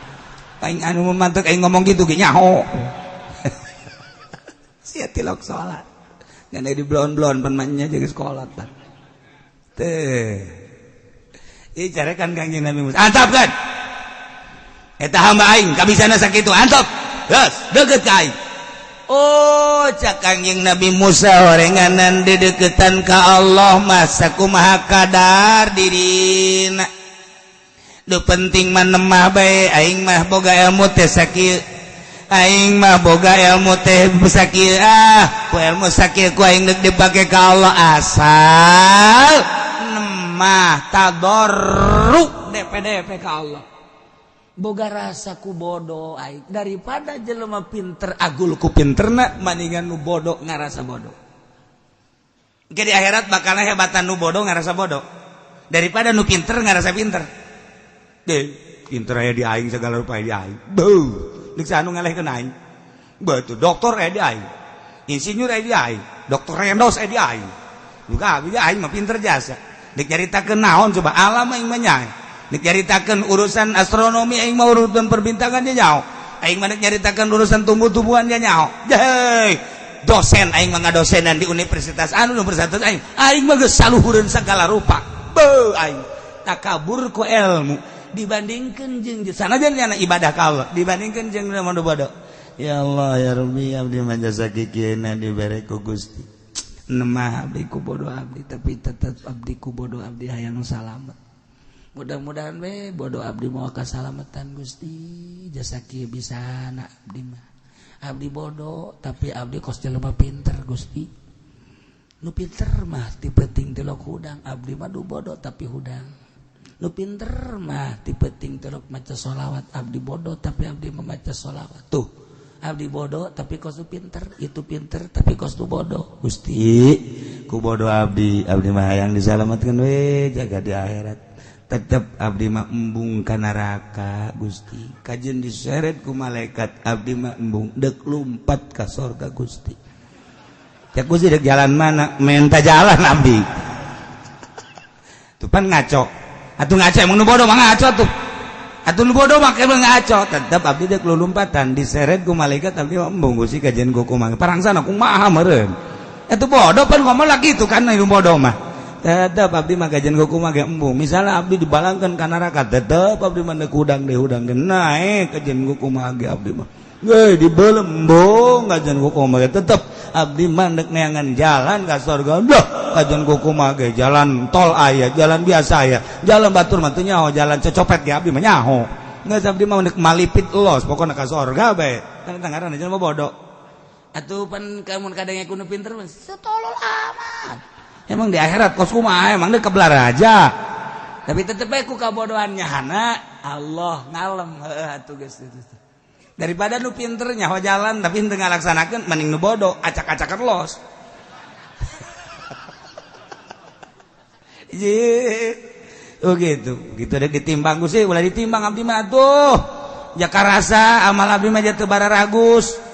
Aing anu mantek aing ngomong gitu ge nyaho. Sia tilok salat. Ngan di blon-blon pan nya jeung sekolah tah. Teh. Ih, carekan Kangjeng Nabi Musa. Antap kan? Eta hamba aing kabisana sakitu, antap. Geus, deukeut ka aing. Oh cak Kangjeng Nabi Musa orenganan dideketan ka Allah masa kumaha kadar dirina. Nu penting mah nemah bae, aing mah boga ilmu teh sakieu, aing mah boga ilmu teh sakieu, ah ku ilmu sakieu ku aing deuk dipake ka Allah, asal nemah tadarru DPDP ka Allah. Boga rasa ku bodoh aing daripada jelema pinter agul ku pinterna, maningan nu bodoh ngarasa bodoh. Ke di akhirat bakalna hebatan nu bodoh ngarasa bodoh daripada nu pinter ngarasa pinter. Deh, pinter aya di aing, segala rupa aya di aing. Beuh, deuk anu ngalehkeun aing. Betul, doktor aya di aing. Insinyur aya di aing, doktor Rendos aya di aing. Juga abdi aing mah pinter jasa. Deuk nyaritakeun naon coba alam aing mah nyae. Deuk nyaritakeun urusan astronomi aing mah urusan perbintangan dia nyaho. Aing mah deuk nyaritakeun urusan tumbuh-tumbuhan dia nyaho. Hei, dosen aing mah ngadosenan di universitas anu universitas aing. Aing mah geus saluhureun segala rupa. Beuh, aing takabur ku ilmu dibandingkan jeung sanajan nyana ibadah ka Allah dibandingkan jeung nu bodoh. Ya Allah ya Rabbi, abdi mah jasa kikieuna dibere ku Gusti. Nemah abdi ku bodoh abdi, tapi tetep abdi ku bodoh abdi hayang salamet. Mudah-mudahan we bodoh abdi moal kasalamatan Gusti, jasa kieu bisa na abdi mah. Abdi bodoh tapi abdi kos jelema pinter Gusti. Nu pinter mah ti peuting tilok hudang, abdi mah du bodoh tapi hudang. Nu pinter mah ti peuting tilok maca sholawat, abdi bodoh tapi abdi membaca sholawat. Tuh, abdi bodoh tapi kos nu pinter, itu pinter tapi kos nu bodoh. Gusti, ku bodoh abdi, abdi mah hayang disalamatkeun we jaga di akhirat. Tetep abdi mah embung ka neraka Gusti. Kajeun diseret ku malaikat abdi mah embung deuk lumpat ka sorga Gusti. Cek Gusti dek jalan mana? Menta jalan abdi. Tuh pan ngaco. Atuh ngaco emang nu bodoh mah ngaco tuh. Atuh nu bodoh mah emang ngaco. Tetep abdi dek lulumpatan diseret ku malaikat abdi mah embung Gusti kajeun ku kumaha. Parangsana kumaha meureun. Atuh bodoh pan ngomong lagi itu kan nu bodoh mah. Tetep abdi mah kajeun ku kumaha ge embung. Misalnya abdi dibalangkeun ka neraka tetep abdi mah deuk hudang deui hudang ge naek kajeun ku kumaha ge abdi mah. Ge dibelem embung kajeun ku kumaha ge tetep abdi mah deuk neangan jalan ka surga. Dah kajeun ku kumaha ge jalan tol aya, jalan biasa aya, jalan batur mah teu nyaho, jalan cecopet ge abdi mah nyaho. Geus abdi mah deuk malipit los pokona ka surga bae. Kan eta ngaranna jelema bodoh. Atuh pan kamun kadenge ku nu pinter mah setolol amat. Emang di akhirat kos kumaha emang deuk kebelar aja. Tapi tetep bae ku kabodohan nyahana Allah ngalem heuh atuh geus itu. Daripada nu pinter nyaho jalan tapi henteu ngalaksanakeun mending nu bodoh acak-acakan los. Ye. Oh gitu. Gitu dek ditimbang Gusti, ulah ditimbang abdi mah atuh. Ja karasa amal abdi mah teu bararagus.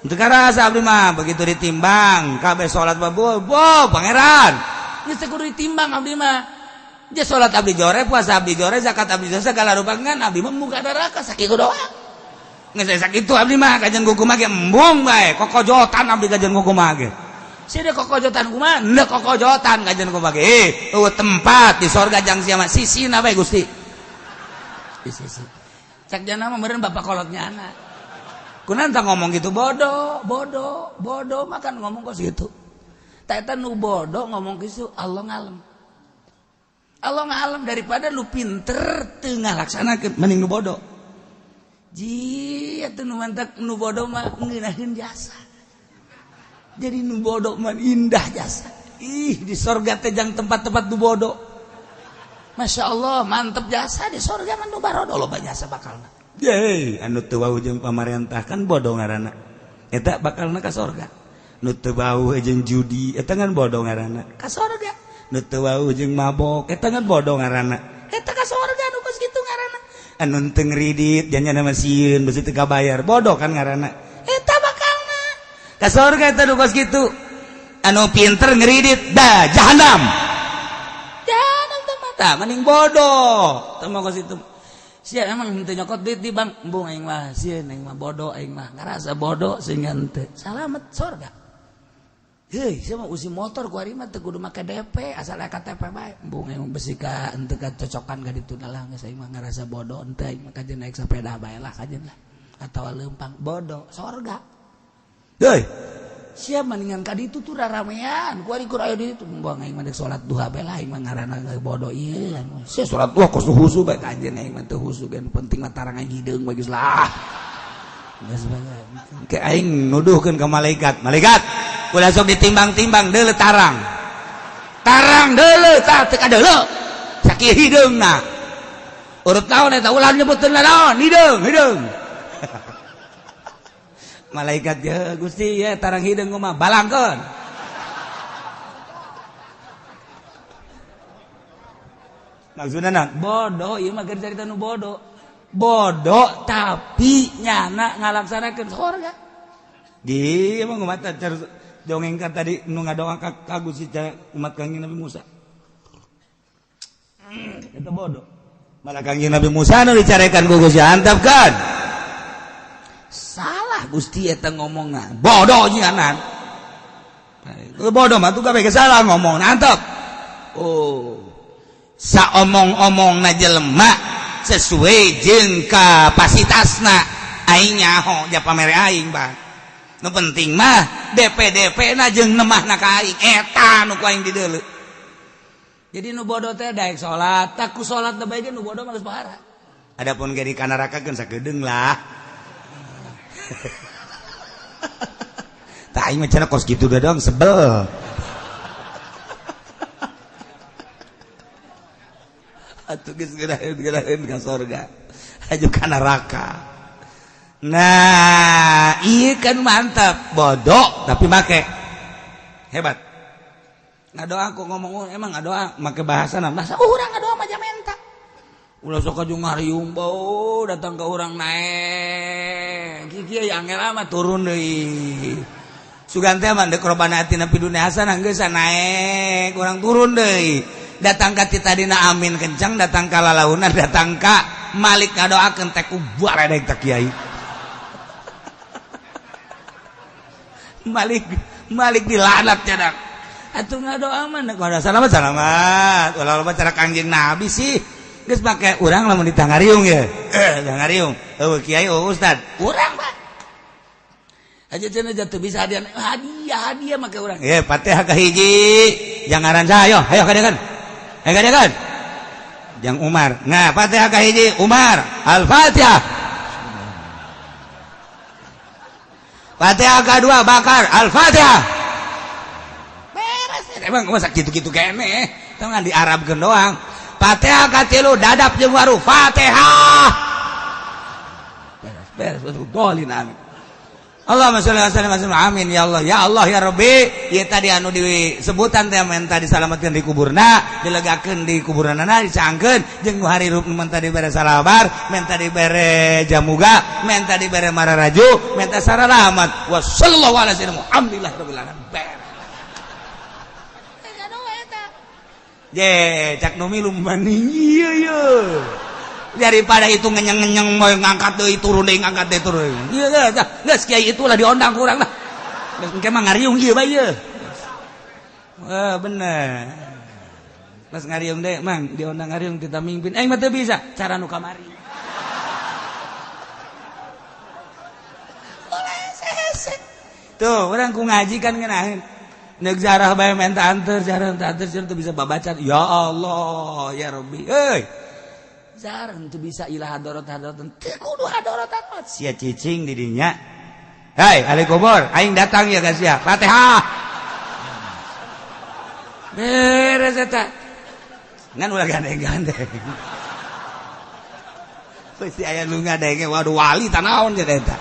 Teu karasa abdi mah begitu ditimbang kabeh salat mah bo pangeran. Geus teu kudu ditimbang abdi mah. Ja salat abdi jore, puasa abdi jore, zakat abdi jore, segala rupa ngan abdi mah muka neraka sakitu doang. Geus sakitu abdi mah kajeun kumaha ge embung bae, kokojotan abdi kajeun kumaha ge. Sia kokojotan kumaha? Henteu kokojotan kajeun kumaha ge. Eueuh tempat di sorga jang sia mah sisina bae Gusti. Di sisi. Cak jana mah meureun bapak kolotnya anak. Kunaon tah ngomong gitu bodoh, bodoh, bodoh makan ngomong kos gitu. Tah eta nu bodoh ngomong kitu Allah ngalem. Allah ngalem daripada lu pinter teu ngalaksanakeun mending nu bodoh. Ji atuh nu mantak nu bodoh mah ngeunaheun jasa. Jadi nu bodoh mah indah jasa. Ih di sorga teh jang tempat-tempat nu bodoh. Masya Allah mantep jasa di sorga mah nu barodo loba jasa bakalna. Yeay, anu teu wau jeung pamarentah kan bodoh ngaranna. Eta bakalna ka sorga. Nu teu wau jeung judi eta kan bodoh ngaranna. Ka sorga. Nu teu wau jeung mabok eta kan bodoh ngaranna. Eta ka sorga nu kos kitu ngaranna. Anu teu ngridit janyana mah sieun beusi teu kabayar bodoh kan ngaranna. Eta bakalna ka sorga eta nu kos kitu. Anu pinter ngridit dah jahanam. Jahanam teh mata mending bodoh. Teu mah kos itu. Sia emang henteu nyokot duit di bank, embung aing mah sieun aing mah bodoh aing mah ngarasa bodoh sehingga henteu. Salamet sorga. Heuy, sia mah usi motor ku ari mah teu kudu make DP asal aya KTP bae. Embung aing mah besi ka henteu kacocokan ka ditu lah geus aing mah ngarasa bodoh henteu aing mah kajeun naik sepeda bae lah kajeun lah. Atawa leumpang bodoh sorga. Heuy. Sia mendingan ka ditu tuh raramean. Kuari kur aya di ditu buang aing mah salat duha bae lah aing mah ngaranna bodoh ieu. Sia salat duha kos husu bae ka anjeun aing mah teu husu geun penting mah tarang aing hideung bae geus lah. Geus bae. Ke aing nuduhkeun ka malaikat. Malaikat, ulah sok ditimbang-timbang deuleu tarang. Tarang deuleu tah teu kadeuleu. Sakieu hideungna. Urut naon eta ulah nyebutkeun naon hideung, hideung. Malaikat ya Gusti ya tarang hideung mah balangkeun. Maksudna naon? Bodoh ieu mah keur carita nu bodoh. Bodoh tapi nyana ngalaksanakeun sorga. Di emang umat dongeng kan tadi nu ngadoa ka Gusti umat Kangjeng Nabi Musa. Eta bodoh. Malah Kangjeng Nabi Musa nu dicarekan ku Gusti antap kan. Salah Gusti eta ngomongna. Bodoh nyanan. Bodoh mah tuh kabeh salah ngomong antep. Oh. Saomong-omongna jelema sesuai jeung kapasitasna aing nyaho ja pamere aing bang. Nu penting mah DP-DP na jeung nemahna ka aing eta nu ku aing dideuleu. Jadi nu bodoh teh daek salat, tak ku salat teh bae nu bodoh mah geus pahara. Adapun ge di kanaraka keun sakedeung lah. Tah aing mah cenah kos kitu doang sebel. Atuh geus geuraheun ka sorga. Aju ka neraka. Nah, ieu kan mantap, bodoh tapi make. Hebat. Ngadoa aku ngomong emang ngadoa make bahasa bahasa urang ngadoa mah menta. Ulah sok aju ngariung bau datang ke urang naek. Kieu angel amat turun deui. Sugan teh mah deuk robana atina fid dunya hasanah geus naek, urang turun deui. Datang ka ti tadina amin kencang, datang ka lalaunan, datang ka Malik ngadoakeun teh ku baredeg ta kiai. Malik Malik dilanat cenah. Atuh ngadoa mah kada salamat salamat. Ulah loba cara Kangjeng Nabi sih. Geus make urang lamun ditangariung ye. Tangariung. Eueuh kiai eueuh ustad. Urang mah. Aja cenah jatuh bisa hadiah hadiah hadiah make urang. Ye Fatihah ka hiji. Jangaran saha ayo kadekan. Ayo kadekan. Jang Umar. Nah, Fatihah ka hiji Umar. Al-Fatihah. Fatihah kedua Bakar. Al-Fatihah. Beres. Emang masa gitu-gitu kene. Tong di Arabkeun doang. Fatihah katilu dadap jeung waru. Fatihah. Beres beres dolin amin. Allahumma sholli wa sallim amin ya Allah ya Allah ya Rabbi. Ieu tadi anu disebutan teh menta disalametkeun di kuburna, dilegakeun di kuburanana, dicangkeun jeung nu harirup menta dibere salabar, menta dibere jamuga, menta dibere mararaju, menta saralamat. Wa sallallahu alaihi wasallam. Alhamdulillah rabbil alamin. Je, cak nu milu maning ieu ye. Daripada itu ngenyeng-ngenyeng mau ngangkat deui turun deui ngangkat deui turun. Ieu geus kiai itulah diondang ku urang lah. Geus engke mah ngariung ieu bae ieu. Wah, bener. Pas ngariung deui mang diondang ngariung kita mimpin. Aing mah teu bisa cara nu kamari. Tuh, urang ku ngaji kan ngeunaheun. Nek jarah bae menta anter, jarah menta anter teu bisa babaca. Ya Allah, ya Rabbi. Euy. Jarah teu bisa ilah hadorot hadorot teu kudu hadorot hadorot. Sia cicing di dinya. Hei, ahli kubur, aing datang ya guys ya. Fatihah. Beres eta. Ngan ulah gandeng-gandeng. Pasti aya nu ngadenge, waduh wali tanaon nya eta.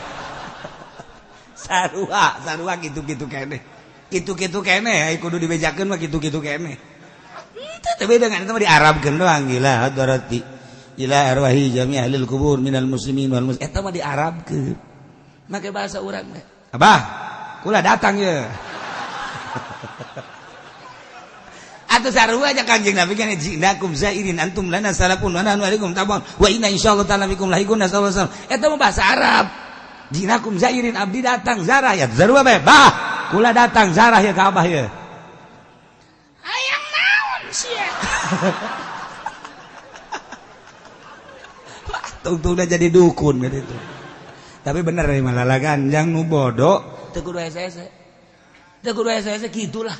Sarua, sarua kitu-kitu keneh. Kitu-kitu keneh, ai kudu dibejakeun mah kitu-kitu keneh. Teu teu beda ngan eta mah diarabkeun doang gila hadarati. Ila arwahi jami' ahlil kubur minal muslimin wal muslimat. Eta mah diarabkeun. Make bahasa urang teh. Abah, kula datang ye. Atuh sarua aja Kangjeng Nabi kan jinakum zairin antum lana salafun wa nahnu alaikum tabun wa inna insyaallah ta'ala bikum lahiqun sallallahu alaihi wasallam. Eta mah bahasa Arab. Jinakum zairin abdi datang zarah ya sarua bae. Bah, kula datang zarah ya ka abah ye. Hayang naon sia. Tungtung udah jadi dukun gitu. Tapi bener nih malalagan yang nu bodoh Teu kudu hese-hese, teu kudu hese-hese gitulah.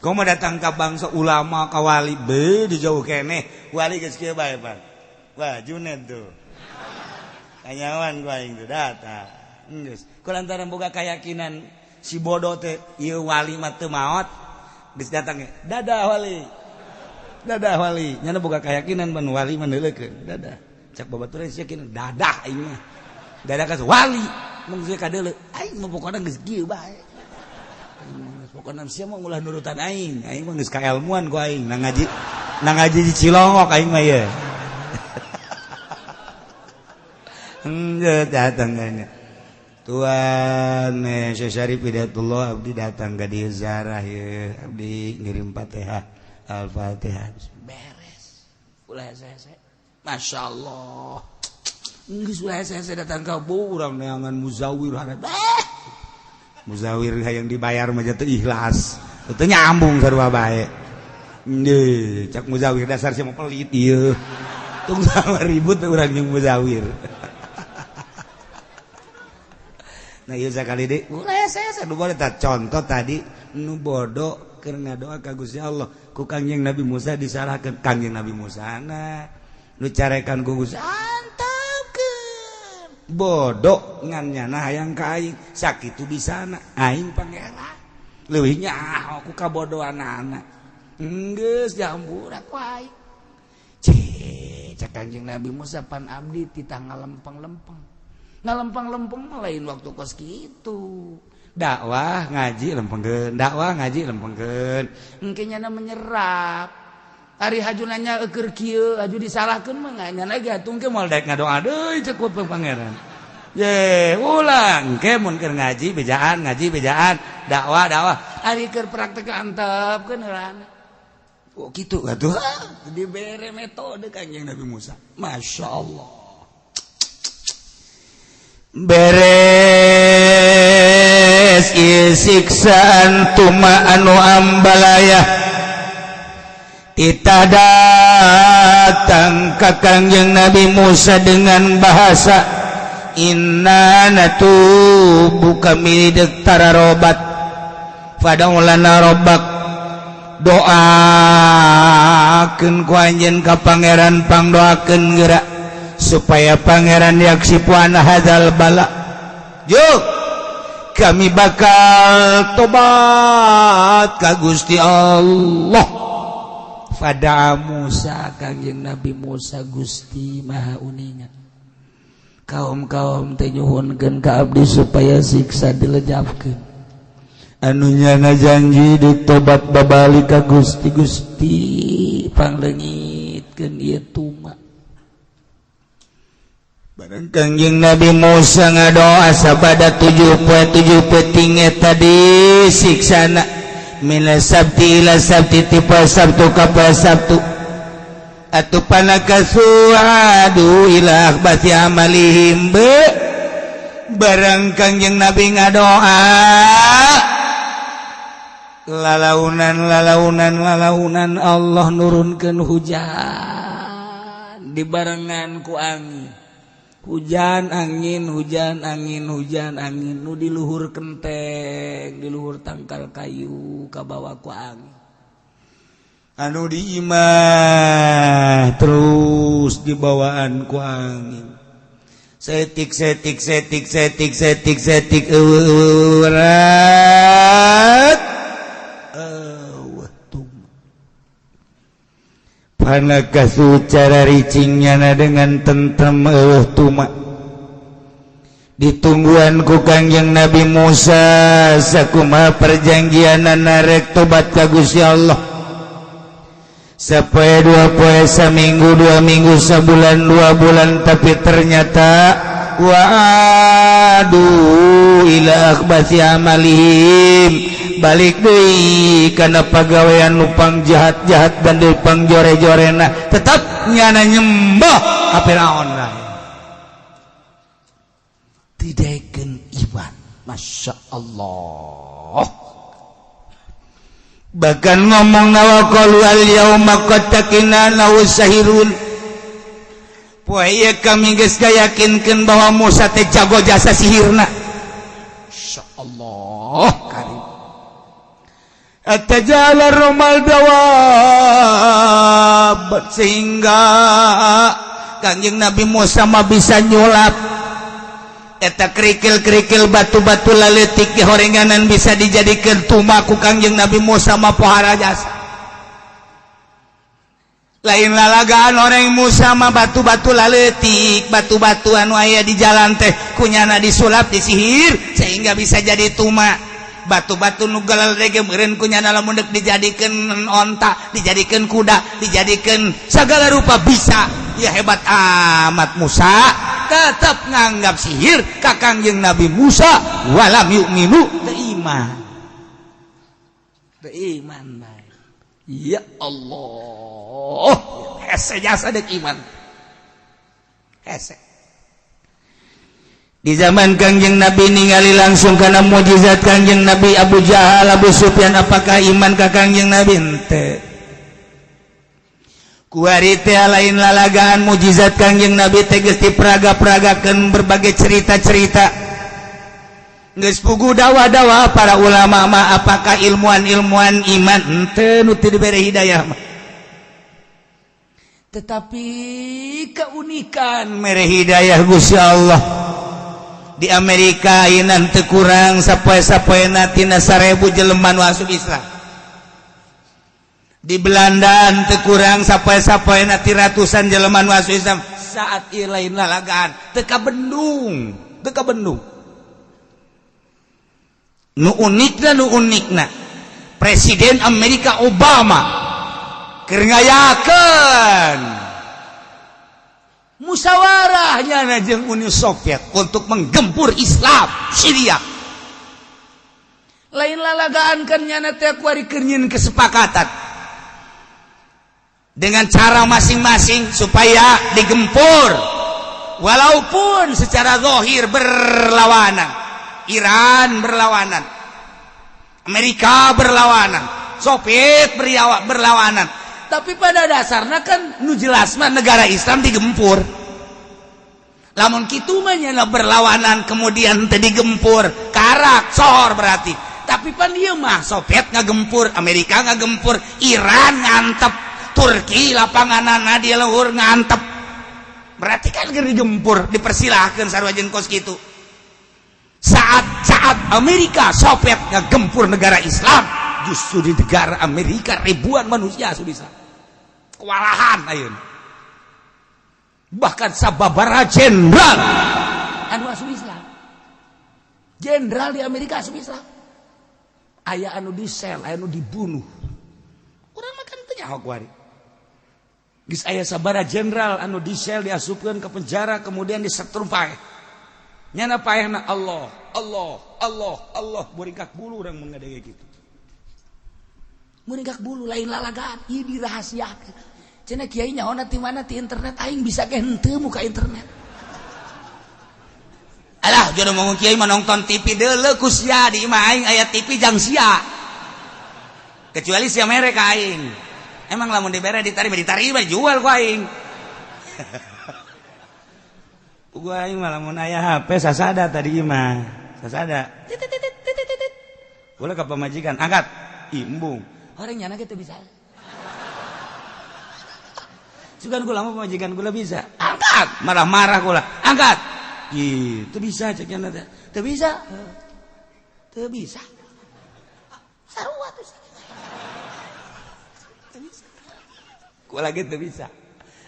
Kau mau datang ke bangsa ulama, ka wali be di jauh keneh. Wali geus kieu bae, Pak. Wah, Junet tuh. Kanyawan ku aing tuh datang. Geus. Ku lantaran boga keyakinan si bodoh teh ieu wali mah teu maot, geus datang ge. Dadah, wali. Dadah, wali. Nyana boga keyakinan ban wali mah neuleukeun. Dadah. Cak babaturan sia yakin dadah aing mah. Dadah ka wali. Mun geus kadeuleu, aing mah pokona geus kieu bae. Pokoknya sia mah ulah nurutan aing, aing mah geus kaelmuan ku aing, nang ngaji di Cilongok aing mah ye. Henteu datang kayaknya. Tuan Syekh Syarif Hidayatullah, abdi datang ka dieu ziarah ye, abdi ngirim Fatihah, Al-Fatihah. Beres. Ulah hese-hese. Masya Allah. Geus ulah hese-hese datang ka urang neangan muzawir harap. Eh. Muzawir hayang dibayar mah teu ikhlas. Teu nyambung sarua bae. Ndeu, cak muzawir dasar sia mah pelit ieu. Tung sama ribut urang jeung muzawir. Nah, ieu sakali deui ulah hese-hese nu boleh tah contoh tadi nu bodoh keur ngadoa ka Gusti Allah ku Kangjeng Nabi Musa disalahkeun. Kangjeng Nabi Musa na nu carekan ku Gusti antepkeun bodoh ngan nyana hayang ka aing sakitu bisana aing pangeran leuwih nyaho ku kabodohanana geus dihampura ku aing. Cek cek Kangjeng Nabi Musa, pan abdi titah ngalempeng-lempeng, ngalempeng-lempeng mah lain waktu kos kitu, dakwah ngaji lempengkeun, dakwah ngaji lempengkeun, engke nyana menyerap. Ari haju nanya eukeur kieu, haju disalahkeun mah nyana ge atuh engke moal daek ngadoa deui cek ku pangeran. Ye, ulang engke mun keur ngaji bejaan, ngaji bejaan, dakwah dakwah. Ari keur praktek antepkeun heulana. Oh kitu atuh. Dibere metode Kangjeng Nabi Musa. Masya Allah. Beres ieu siksaan tuma anu ambalaya tita datang ka Kangjeng Nabi Musa dengan bahasa inna natubu, kami dek tararobat, fad'u lana robbak, doakeun ku anjeun ka pangeran, pangdoakeun geura supaya pangeran yaksyifu anna hadzal bala. Yuk kami bakal tobat ka Gusti Allah. Fada'a Musa, Kangjeng Nabi Musa, Gusti Maha Uninga, kaum-kaum teh nyuhunkeun ka abdi supaya siksa dilejapkeun, anu nyana janji ditobat babalik ka Gusti. Gusti, pangleungitkeun ieu tuma. Bareng Kangjeng Nabi Musa ngadoa sabada 7 poe 7 peuting eta tadi siksana, mina sabti ila sabti, ti poe Sabtu ka poe Sabtu atuh, fanakatsu adu ila akhbasi amalihim. Be barang Kangjeng Nabi ngadoa, lalaunan lalaunan lalaunan Allah nurunkeun hujan dibarengan ku angin, hujan angin, hujan angin, hujan angin, nu di luhur kenteng, di luhur tangkal kayu kabawa ku angin. Anu di imah terus dibawaan ku angin, setik setik setik setik setik setik, eueuh Eueuh tum. Panakasu cara ricingnya dengan tentrem, eueuh tuma. Ditungguan ku Kangjeng Nabi Musa sakumaha perjanjian narek tobat ka Gusti Allah, sapoe 2 poe, saminggu 2 minggu, sabulan 2 bulan, tapi ternyata wa'adu ila akhbasi amalihim, balik deui kana pagawean nupang jahat-jahat dan nupang jore-jorena, tetap nyana nyembah ka Firaun lah. Didaekeun iman. Masya Allah. Bahkan ngomong wa qalu al yauma qad taqina sahirun, poe ieu kami geus gayakinkeun bahwa Musa teh jago jasa sihirna. Masya Allah karim. Atajala romal dawab, sehingga Kangjeng Nabi Musa mah bisa nyulap eta kerikil-kerikil, batu-batu laletik di horenganan bisa dijadikan tuma ku Kangjeng Nabi Musa mah. Pohara jasa, lain lalagaan orang Musa mah. Batu-batu laletik, batu-batu anu aya di jalan teh kunyana disulap, disihir sehingga bisa jadi tuma. Batu-batu nu galede meureun kunyana lamun deuk dijadikeun onta, dijadikeun kuda, dijadikeun segala rupa bisa. Ya, hebat amat Musa. Tetap nganggap sihir ka Kangjeng Nabi Musa. Walam yu'minu, teu iman, teu iman bae. Ya Allah, hese jasa dek iman, hese. Di zaman Kangjeng Nabi ningali langsung karena mukjizat Kangjeng Nabi, Abu Jahal, Abu Sufyan apakah iman ka Kangjeng Nabi? Henteu. Kuari teh lain lalagaan, mukjizat Kangjeng Nabi teh geus dipraga-pragakeun berbagai cerita-cerita, geus puguh dakwah-dakwah para ulama mah. Apakah ilmuwan-ilmuwan iman? Henteu, nu teu dibere hidayah mah. Tetapi keunikan mere hidayah Gusti Allah, di Amerika ayeuna teu kurang sapoe-sapoena tina 1000 jelema nu asup Islam. Di Belanda teu kurang sapoe-sapoena ti ratusan jelema nu asup Islam. Saat ieu lain lalagaan, teu kabendung, teu kabendung. Nu unikna, nu unikna, Presiden Amerika Obama keur ngayakeun musyawarahnya jeung Uni Soviet untuk menggempur Islam Syria. Lain lalagaan kan, nyana teh kuari keur nyieun kesepakatan dengan cara masing-masing supaya digempur, walaupun secara zahir berlawanan. Iran berlawanan, Amerika berlawanan, Soviet berlawanan, tapi pada dasarnya kan nu jelas mah negara Islam digempur. Lamun kitu mah nyana berlawanan kemudian teu digempur, karak sohor berarti. Tapi pan ieu mah Soviet ngagempur, Amerika ngagempur, Iran ngantep, Turki lapanganana di luhur ngantep, berarti kan keur digempur. Dipersilahkan sarua jeung kos kitu. Saat-saat Amerika Soviet ngagempur negara Islam, justru di negara Amerika ribuan manusia sudah bisa kewalahan ayeuna. Bahkan sababara jenderal anu asup Islam, jenderal di Amerika asup Islam, aya anu di sel, aya anu dibunuh. Urang makan teu nyaho kuari geus aya sabara jenderal anu di sel, diasupkeun ke penjara, kemudian disetrum paeh. Nyana paehna Allah, Allah, Allah, Allah. Buringkak bulu urang mun ngadenge kitu, muringkak bulu. Lain lalagaan, ieu dirahasiakeun. Cenah kiai nyaho ti mana? Ti internet. Aing bisa ge henteu muka internet. Alah, jodoh ngomong kiai mah nonton TV deuleu ku sia. Di imah aing aya TV jang sia, kecuali sia mere ka aing. Emang lamun dibere diterima, diterima, jual ku aing. Gua aing mah lamun aya HP sasada tadi imah sasada titit titit titit titit, boleh ke pamajikan angkat imbung orang nyana gitu bisa. Sugan kula mah pamajikan kula bisa angkat, marah-marah kula angkat gitu bisa. Cek nyana teh teu bisa, teu bisa, sarua tuh teu bisa. Kula lagi teu bisa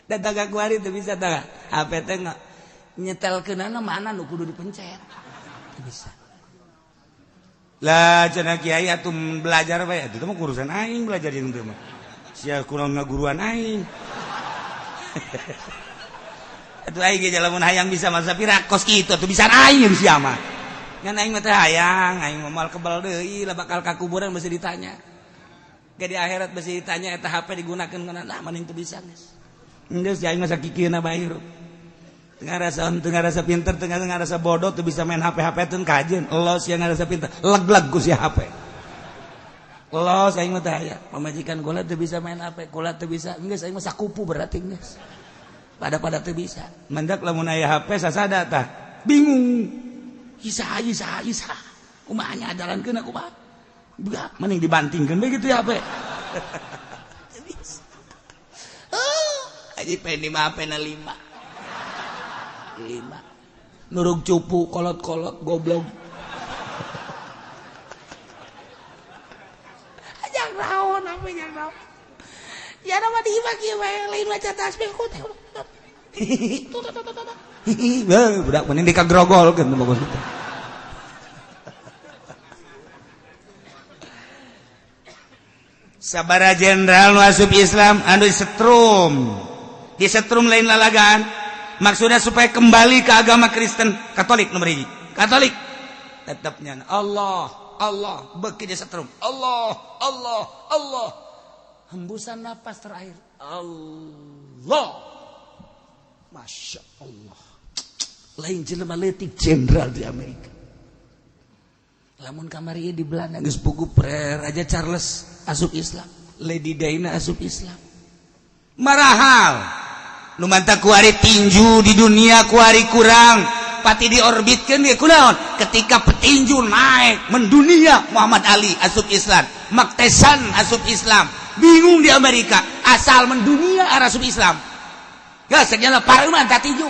dan tagak kuari teu bisa. Tagak HP teh nyetel kenana mana nu kudu dipencet teu bisa. Lah, cenah kiai atuh belajar bae. Itu mah urusan aing belajar jeung teu mah sia kurang ngaguruan aing. Atuh aing ge lamun hayang bisa masa pira kos kitu atuh bisa aing sia mah. Ngan aing mah teh hayang, aing mah moal kebal deui lah, bakal ka kuburan mesti ditanya. Ge di akhirat mesti ditanya eta HP digunakeun kana. Nah, mending teu bisa geus. Geus aing mah sakikieuna bae hirup. Tengah rasa tengah rasa pinter, tengah tengah rasa bodoh tuh bisa main HP HP tuh kajen. Los yang ngerasa pinter, leg-leg ku si HP. Los aing mah teh aya. Pamajikan kula teu bisa main HP, kula teu bisa. Geus aing mah sakupu berarti geus. Pada-pada teu bisa. Mendak lamun aya HP sasada tah. Bingung. Isa isa isa. Kumaha nya jalankeun kumaha? Budak mending dibantingkeun we gitu ya HP. Oh, Haji Pendi mah HP na 5. 5. Nurug cupu kolot-kolot goblok. Ajang naon apa jang naon. Ya nama di imah kieu wae lain maca tasbih ku teh. Budak mending dikagrogolkeun bagus gitu. Sabara jenderal nu asup Islam anu disetrum. Disetrum lain lalagaan. Maksudnya supaya kembali ke agama Kristen Katolik nomor hiji. Katolik. Tetapnya Allah, Allah beuki disetrum. Allah, Allah, Allah. Hembusan napas terakhir. Allah. Masya Allah. Lain jelema leutik jenderal di Amerika. Lamun kamari di Belanda geus pugu Raja Charles asup Islam, Lady Diana asup Islam. Marahal. Nu mantap kuari tinju di dunia kuari kurang, pati diorbitkeun ge kunaon? Ketika petinju naik mendunia Muhammad Ali asup Islam, Mike Tyson asup Islam. Bingung di Amerika, asal mendunia asup Islam. Geus segala pareuman ta tinju.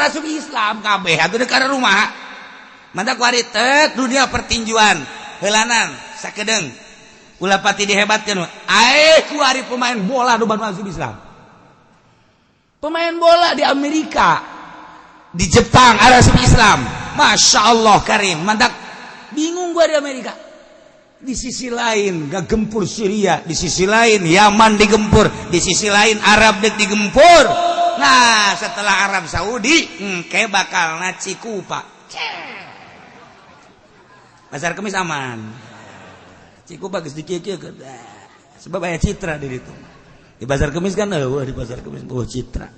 Asup Islam kabeh atuh deuk ka rumah. Mantap kuari tek dunia pertinjuan heulanan sakedeung ulah pati dihebatkeun ae kuari pemain bola nu masuk Islam. Pemain bola di Amerika, di Jepang ada asup Islam. Masya Allah karim. Mantap bingung gua di Amerika. Di sisi lain gak gempur Syria, di sisi lain Yaman digempur, di sisi lain Arab dek digempur. Nah setelah Arab Saudi engke bakal na Cikupa. Pasar Kemis aman. Cikupa geus dikieu-kieu sebab aya citra di ditu. Di Pasar Kemis kan eueuh di Pasar Kemis oh citra.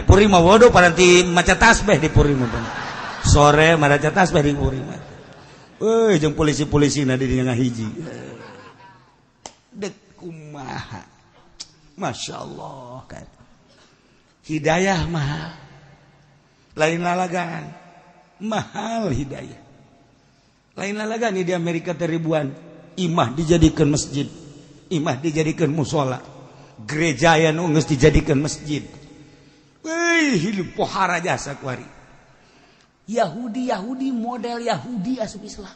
Puri mah bodoh paranti maca tasbih di Puri mah. Sore maca tasbih di Puri mah. Euy jeung polisi-polisi na di dinya ngahiji. Dek kumaha. Masya Allah kan. Hidayah mahal. Lain lalagan. Mahal hidayah. Lain lalagan di Amerika ribuan imah dijadikan masjid, imah dijadikan musola, gereja yang geus dijadikan masjid. Wih, hidup pohara jasa kuari. Yahudi Yahudi model Yahudi asup Islam.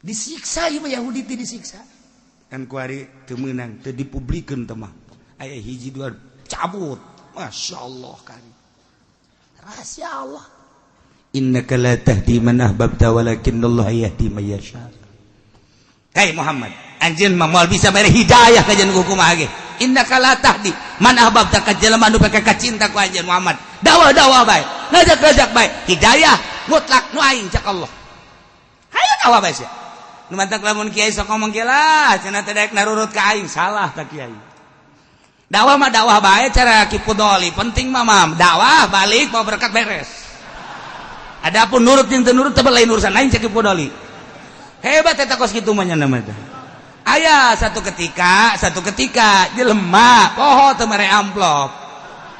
Disiksa ieu Yahudi teh disiksa. Kan kuari teu meunang, teu dipublikeun teh mah. Aya hiji dua cabut. Masya Allah kan. Rahasia Allah. Innaka la tahdi man ahbabta walakinnallaha yahdi man yasha. Hei Muhammad, anjeun mah moal bisa mere hidayah ka jeung kumaha ge. Innaka la tahdi man ahbabta ka jelema nu peke kacinta ku anjeun Muhammad. Dakwah-dakwah bae, ngajak-ngajak bae, hidayah mutlak nu aing cak Allah. Hayu dakwah bae sia. Nu mantak lamun kiai sok ngomong kieu lah, cenah teh daek narurut ka aing, salah ta kiai. Dakwah mah dakwah bae cara Ki Pudoli, penting mah mam, dakwah balik mau berkat beres. Adapun nurut jeung teu nurut teh lain urusan lain cek Ki Pudoli. Hebat eta kos kitu mah nya nama teh. Aya satu ketika jelema poho teu mere amplop.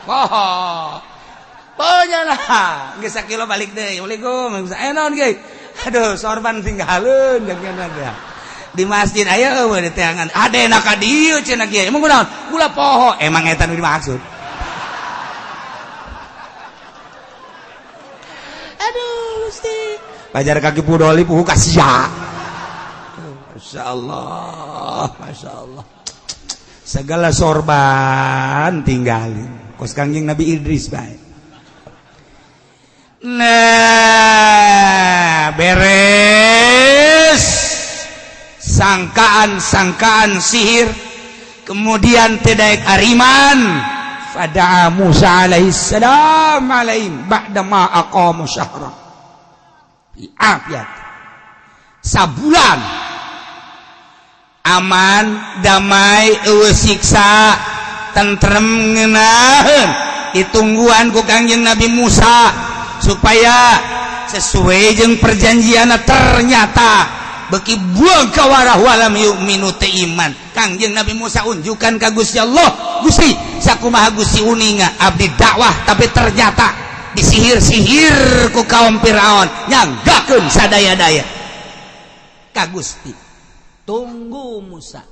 Poho. Poho lah, geus sakilo balik deui. Assalamualaikum. Aya naon ge? Aduh, sorban tinggaleun jeung teh. Di masjid aya eueuh di teangan. Adena ka dieu cenah kiai. Emang kunaon? Gula poho. Emang eta nu dimaksud. Aduh, Gusti. Pajar kaki Pudoli puhu kasia. Masya Allah, Masya Allah. Segala sorban tinggalin. Kos Kangjeng Nabi Idris bae. Nah, beres sangkaan-sangkaan sihir, kemudian tidak ariman. Fada'a Musa alaihissalam alaihim ba'da ma aqamu syahra. Fi afiyat. Sabulan aman, damai, eueuh siksa, tentrem ngeunaheun. Ditungguan ku Kangjeng Nabi Musa supaya sesuai jeung perjanjianna, ternyata beki buang kawarah walam yu'minu teu iman. Kangjeng Nabi Musa unjukan ka Gusti Allah, Gusti sakumaha Gusti uninga abdi dakwah tapi ternyata Disihir-sihir ku kaum Firaun, nyanggakeun sadaya-daya ka Gusti. Tunggu, Musa,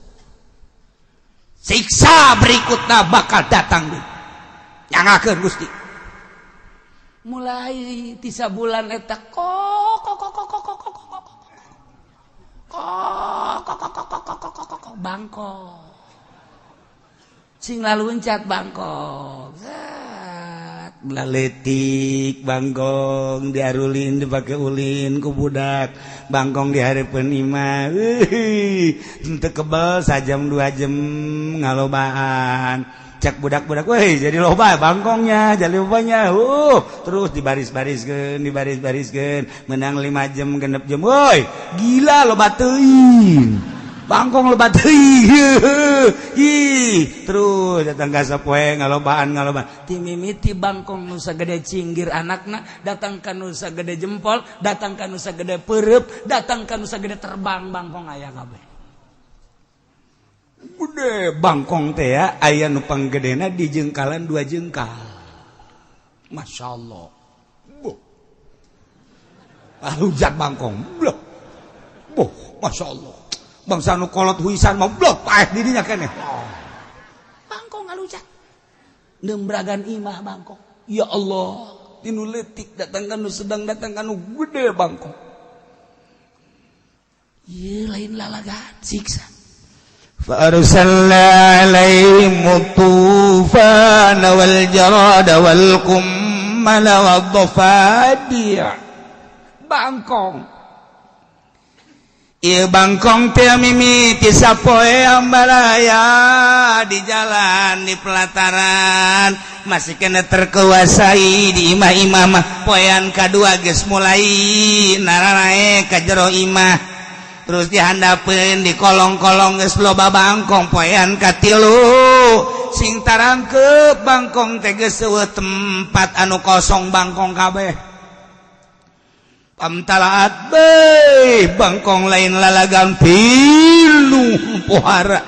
siksa berikutnya bakal datang deh. Nyanggakeun Gusti. Mulai tisa bulan eta kok kok kok kok kok kok kok kok kok kok kok kok kok kok kok kok bangkong sing laluncat, bangkong Laletik bangkong diarulin, dipakai ulin ku budak. Bangkong dihareupeun imah henteu kebel sajam 2 jam ngalobaan. Cek budak-budak, "Weh, jadi loba bangkongnya, jadi lobanya." Terus dibaris-bariskeun, dibaris-bariskeun, menang 5 jam, 6 jam, "Woi, gila, loba teuing bangkong, loba teuing." Ih, terus datang ka sapoe ngalobaan, ngalobaan. Ti mimiti bangkong nu sagede cinggir anakna, datang ka nu sagede jempol, datang ka nu sagede peureub, datang ka nu sagede terbang, bangkong aya kabeh. Gede bangkong teh ya, aya nu panggedena di jengkalan, 2 jengkal. Masya Allah. Boh. Hujat bangkong. Blok. Boh, Masya Allah. Bangsa nu kolot huisan mah blok paeh didinya keneh. Oh. Bangkong ngalujat. Nembragan imah bangkong. Ya Allah, ti nu leutik datang ka nu sedang, datang ka nu gede bangkong. Ieu lain lalagan, siksa. فأرسلنا عليهم الطوفان والجراد والقمل والضفادع. Bangkong. Ieu bangkong teh mimiti sapoe ambalaya di jalan, di pelataran masih kena terkuasai di imah-imah mah. Poean kadua geus mulai nararae ka jero imah, terus dihandapeun, di kolong-kolong geus loba bangkong. Poean katilu sing tarangkep bangkong teh, geus tempat anu kosong bangkong kabeh. Pamtalaat be bangkong, lain lalagan, pinuh pohara.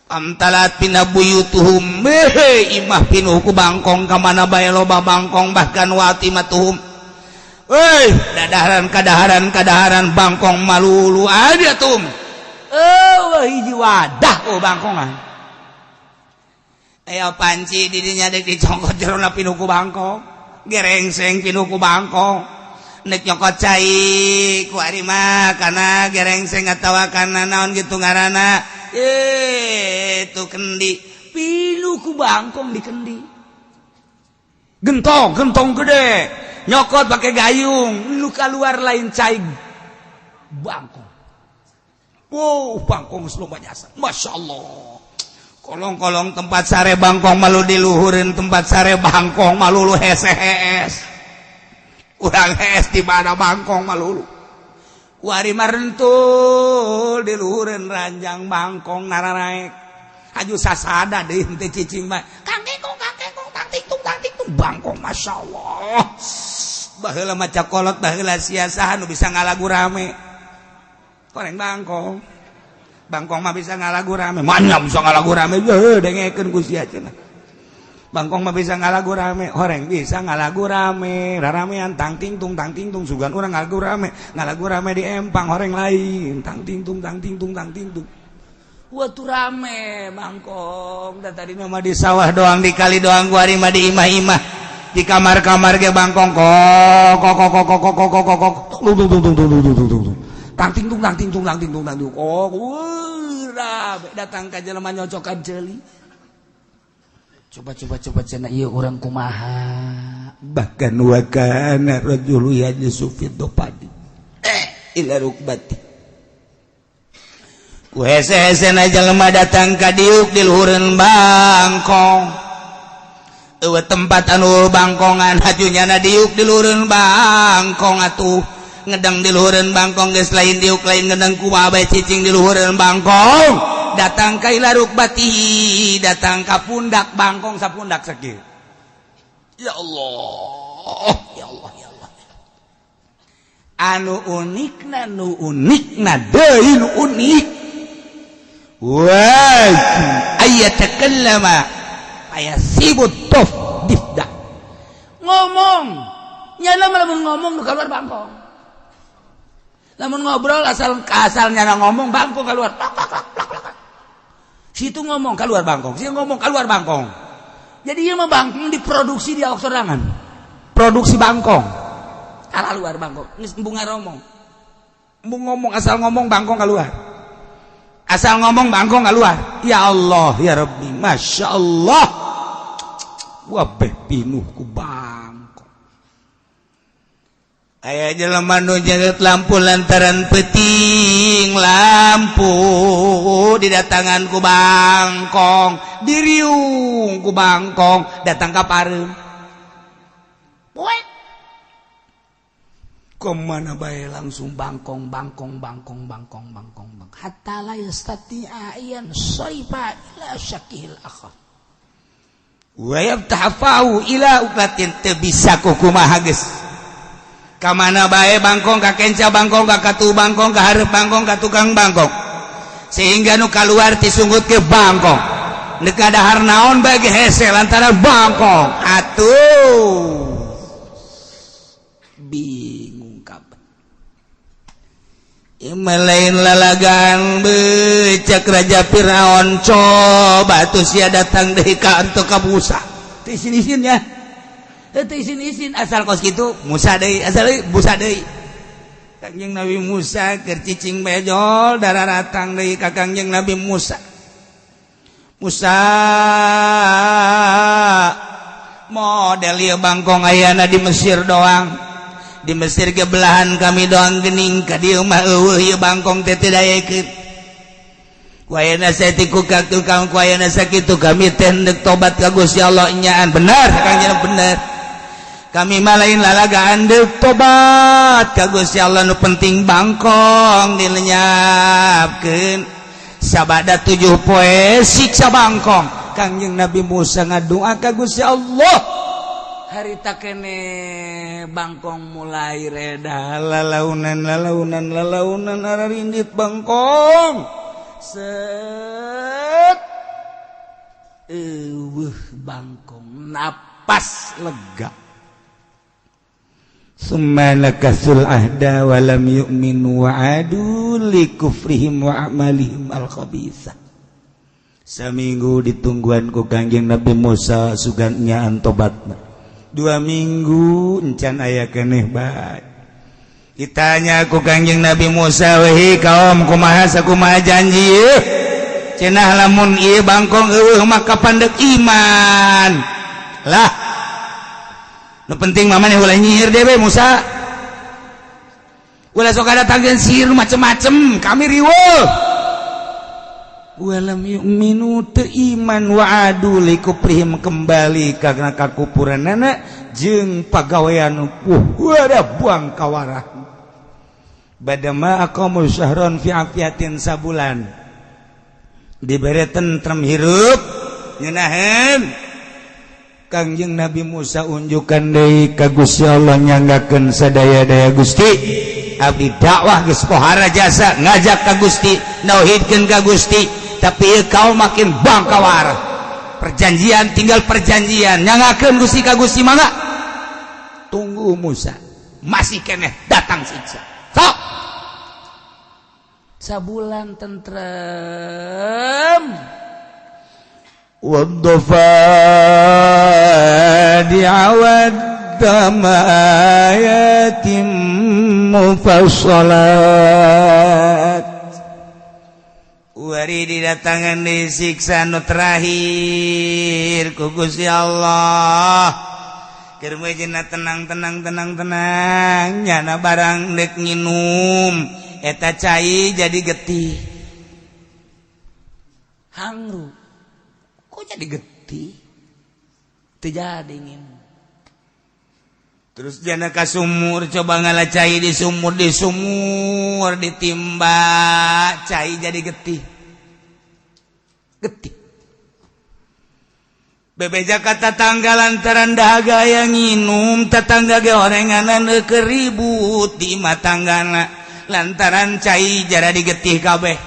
Pamtalat pina buyutuhum, imah pinuh ku bangkong, ka mana bae loba bangkong. Bahkan watimatuhum. Woi, dadaharan, kadaharan, kadaharan bangkong malulu ada tuh. Oh, hiji wadah oh bangkongan. Ayo panci didinya dek dicongkot, jerona pinuh ku bangkong. Gerengseng pinuh ku bangkong. Nek nyokot cai ku ari mah kana gerengseng atawa kana naon gitu ngaranna. Eh, itu kendi. Pinuh ku bangkong di kendi. Gentong, gentong gede. Nyokot pakai gayung, lu keluar lain cai, bangkong. Wow, bangkong loba jasa. Masya Allah. Kolong-kolong tempat sare bangkong malu diluhurin, tempat sare bangkong malulu hese hees. Urang hees di mana bangkong malulu. Wari marentul diluhurin ranjang bangkong nararaek. Aju sasada deh henteu cicing mah. Kang kekong, kang kekong, tang tiktung, tang tiktung. Bangkong, Masya Allah. Baheula maca kolot, baheula sia saha nu bisa ngalagu rame? Koreng bangkong. Bangkong mah bisa ngalagu rame. Mana bisa ngalagu rame? Heuh, dengekeun ku sia cenah. Bangkong mah bisa ngalagu rame, horeng bisa ngalagu rame, raramean tang ting tung tang ting tung. Sugan urang ngalagu rame, ngalagu rame di empang, horeng lain tang ting tung tang ting tung tang ting tung. Waktu rame bangkong dan tadi nama di sawah doang, di kali doang, kuari mah di imah-imah, di kamar-kamar ge bangkong kok kok kok kok kok kok kok kok kok tung tung tung tung tung tung tung tung tang ting tung tang ting tung tang ting tung tang tung kok. Rame datang ka jelema nyocokan ceuli. Coba, coba, coba cenah, ieu urang kumaha? Bahkan wa kana rajulu yajlisu fi dopadi ila rukbati. Ku hese-hese na jelema datang ka diuk di luhureun bangkong. Eueuh tempat anu bangkongan, hajunya na diuk di luhureun bangkong atuh. Ngedang di luhureun bangkong, geus lain diuk, lain ngedang, kumaha bae cicing di luhureun bangkong. Datang ka ila rukbatihi, datang ka pundak bangkong, sapundak sakieu. Ya Allah, ya Allah, ya Allah. Anu unikna, nu unikna deui, nu unik. Wah, ayatakallama ayasibut tof difda. Ngomong nyana lamun ngomong nu keluar bangkong, lamun ngobrol asal asal nyana ngomong bangkong keluar, plak plak plak plak plak. Situ ngomong keluar bangkong, situ ngomong keluar bangkong. Jadi ieu mah bangkong diproduksi di awak sorangan, produksi bangkong, kalah luar bangkong. Geus embung ngomong, embung ngomong, asal ngomong bangkong keluar, asal ngomong bangkong keluar. Ya Allah, ya Rabbi, Masya Allah, wabeh pinuh ku bangkong. Aya jelema nu nyeungeut lampu lantaran peuting lampu didatangan ku bangkong, diriung ku bangkong, datang ka pareum. Poek kemana bae langsung bangkong, bangkong, bangkong, bangkong, bangkong, bangkong, hatta la yastati'a yansarifa ila syakkihil akhar wa yaftahu ila uklatin. Teu bisa kumaha geus, ka mana bae bangkong, ka kenca bangkong, ka katu bangkong, ka hareup bangkong, ka tukang bangkong, sehingga nu kaluar tisunggut ke bangkong. Neuk dahar naon bae ge hese lantaran bangkong. Atuh bingung kabeh. Lain lalagan becak Raja Firaun, coba tuh sia datang deui ka antu ka Musa. Teu isin-isin ya, teu isin-isin, asal kos kitu Musa deui, asal deui Musa deui. Kangjeng Nabi Musa keur cicing bejol, dararatang deui ka Kangjeng Nabi Musa. Musa, model ieu bangkong ayana di Mesir doang, di Mesir ke belahan kami doang gening, ka dieu mah euweuh ieu bangkong teh, teu daekeun. Ku ayeuna saeutik ka tukang, ku ayeuna sakitu kami teh deuk tobat ka Gusti Allah. Nyaan bener, Kangjeng, bener, kami mah lain lalagaan, deuk tobat ka Gusti Allah, nu penting bangkong dilenyapkeun. Sabada 7 poe siksa bangkong. Kangjeng Nabi Musa ngadua ka Gusti Allah, harita kene bangkong mulai reda, lalaunan lalaunan lalaunan arindit bangkong, set, euweuh bangkong, napas lega. Summa nakasul ahda wa lam yu'minu wa adu li kufrihim wa a'malihim al khabisah. Saminggu ditungguan ku Kangjeng Nabi Musa, sugan nyaan tobatna. 2 minggu encan aya keneh bae. Ditanya ku Kangjeng Nabi Musa, "Wehi kaum, kumaha sakumaha janji ieu? Cenah lamun ieu bangkong euweuh maka pandek iman." Lah, nu penting mah maneh ulah nyihir dewe, Musa, ulah sok ada tanggen sihir macem-macem, kami riweuh. Walam yu'minu, teu iman, wa adu likuprihim, kembali karena kakupuranana jeung pagawean ada buang kawarah. Badama aqamu syahron fi afiatin, sabulan dibere tentrem, hirup ngeunaheun. Kangjeng Nabi Musa unjukan deui ka Gusti Allah, nyanggakeun sadaya-daya, "Gusti, abdi dakwah geus pohara jasa, ngajak ka Gusti, nauhidkeun ka Gusti, tapi ieu kaum makin bangkawar, perjanjian tinggal perjanjian. Nyanggakeun Gusti, ka Gusti mangga." Tunggu Musa, masih keneh datang siksa. Sok sabulan tentrem. والضفادع والدم آيات مفصلات. Wari didatangan disiksa nu terakhir ku Gusti Allah. Keur tenang tenang tenang tenang, nyana barang dek nginum eta cai jadi getih. Hangru kok jadi getih, teu jadi nginum. Terus jana ka sumur, coba ngala cai di sumur, di sumur ditimba cai jadi getih, getih. Bebeja ka tatangga lantaran dahaga yang nginum, tetangga ge orenganan keribut di imah tanggana lantaran cai jara digetih kabeh.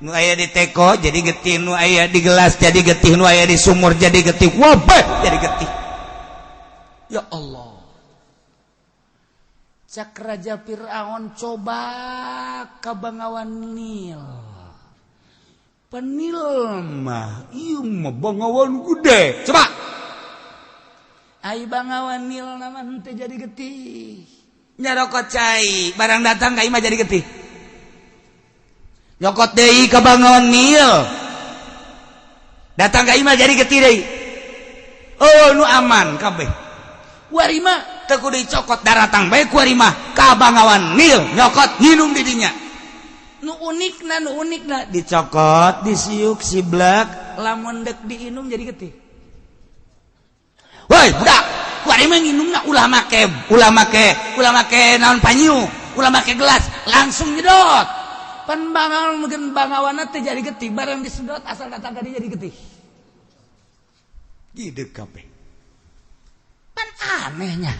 Nu aya di teko jadi getih, nu aya di gelas jadi getih, nu aya di sumur jadi getih, wabeh jadi getih. Ya Allah, cak Raja Fir'aun, coba ka Bangawan Nil. Penil mah ieu mah bangawan gede. Coba ai Bangawan Nil nama henteu jadi getih. Nyarokot cai, barang datang ka imah jadi getih. Nyokot deui ka Bangawan Nil, datang ka imah jadi getih deui. Oh, nu aman kabeh. Kuari mah teu kudu dicokot, daratang bae kuari mah ka Bangawan Nil, nyokot, nginum di dinya. Nu unikna, nu unikna, dicokot, disiuk, siblak, lamun dek diinum jadi getih. Woi budak, kuari mah nginumna ulah make, ulah make, ulah make naon, panyu, ulah make gelas, langsung nyedot. Pan bangawan mungkin bangawanna teh jadi getih, barang disedot, asal datang ka jadi getih. Gitu kabeh. Pan anehnya,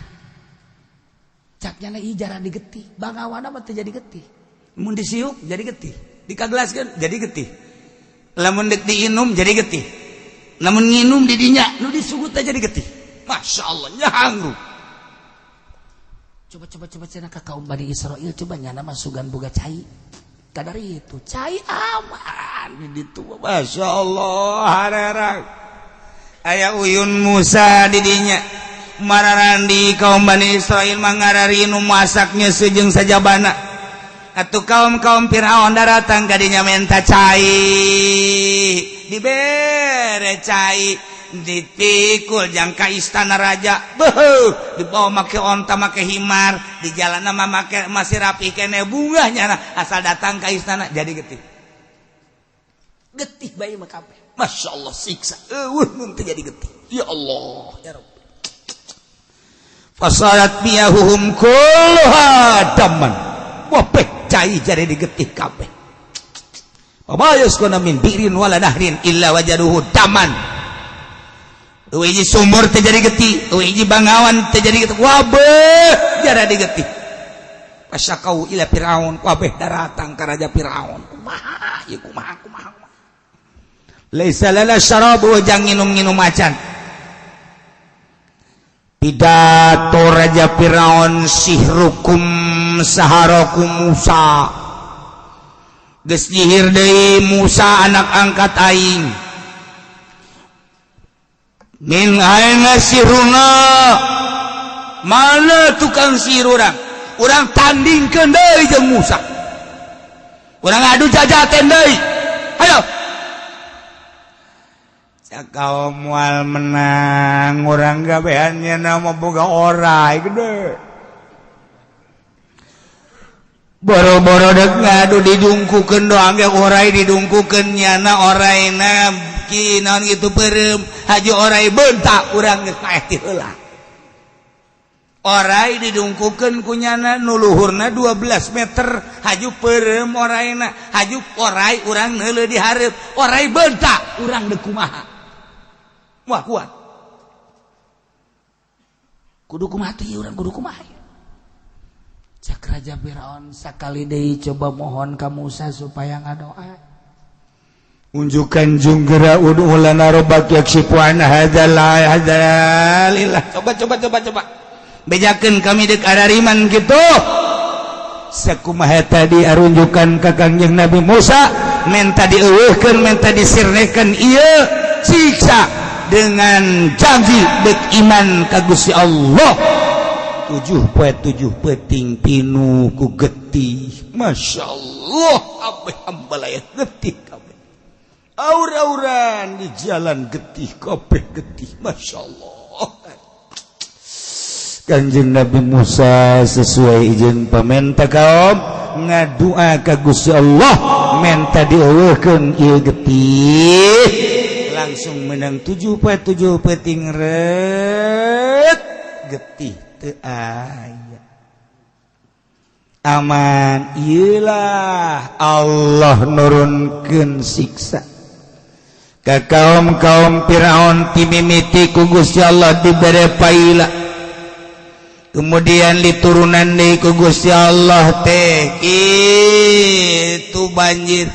caknya lagi jarang digetih, bangawana mah teu jadi getih. Mun disiuk jadi getih, dikagelaskeun jadi getih, lamun dek diinum jadi getih, lamun nginum di dinya nu disugut jadi getih. Masya Allah, nyahangru. Coba, coba, coba, cenah ka kaum Bani Israel, coba nyana masukan boga cai kadar itu cai aman di ditu. Masya Allah, harerang aya Uyun Musa di dinya. Mararandi kaum Bani Israel mangarari nu masaknya sejeng sajabana. Atuh kaum-kaum Fir'aun daratang kadinya menta cai, dibere cai, dipikul jangka istana raja. Beuh, dibawa make onta, make himar, di jalan mah make masih rapi kene bungahnya. Nah, asal datang ke istana jadi getih. Getih bae mah kabeh. Masya Allah, siksa eueuh mun teu jadi getih. Ya Allah, ya Rabbi. Fasarat miyahuhum kulluha daman. Wabeh cai jadi digetih kabeh. Wa ma yusquna min bi'rin wala nahrin illa wajaduhu daman. Hiji sumur teu jadi getih, hiji bangawan teu jadi getih, wabeh jara digetih. Fasyakau ila Fir'aun, wabeh daratang ka Raja Fir'aun. Kumaha ieu, kumaha, kumaha? Laisa lana syarabu, jang nginum-nginum acan. Pidato Raja Firaun, sihrukum saharakum Musa. Geus nyihir deui Musa anak angkat aing. Min aina siruna? Mana tukang sihir urang? Urang tandingkeun deui jeung Musa. Urang adu jajaten deui. Hayo. Kau mual menang, urang gabeannya nama boga orai gede. Boro-boro dek ngadu, didungkukeun doang ge orai didungkukeun, nyana oraina ki naon gitu, peureum haju orai bentak, urang geus paeh ti heula. Orai didungkukeun ku nyana nu luhurna 12 meter, haju peureum oraina, haju orai urang neuleuh di hareup, orai bentak, urang deuk kumaha? Wah, kuat. Kudu kumaha teh urang, kudu kumaha? Cak Raja Firaun, sakali deui coba mohon ka Musa supaya ngadoa. Unjukan junggera, ud'u lana rabbak yakshifu an hadzal hadzalillah. Coba, coba, coba, coba. Bejakeun kami dek arariman gitu. Sakumaha tadi arunjukan ka Kangjeng Nabi Musa, menta dieuweuhkeun, menta disirnekeun ieu siksa dengan janji dek iman ka Gusti Allah. 7 poe 7 peting pinu ku getih. Masya Allah, kabeh ambalaya getih kabeh, aur-auran di jalan getih kabeh, getih. Masya Allah. Kanjeng Nabi Musa sesuai izin pamenta kaum ngadua ka Gusti Allah, menta dieuweuhkeun ieu getih, langsung menang 7 poe 7 peting ret getih teu aya, aman. Iyalah, Allah nurunkeun siksa ka kaum-kaum Firaun. Timimiti ku Gusti Allah dibere paila, kemudian diturunan deui ku Gusti Allah teh itu banjir.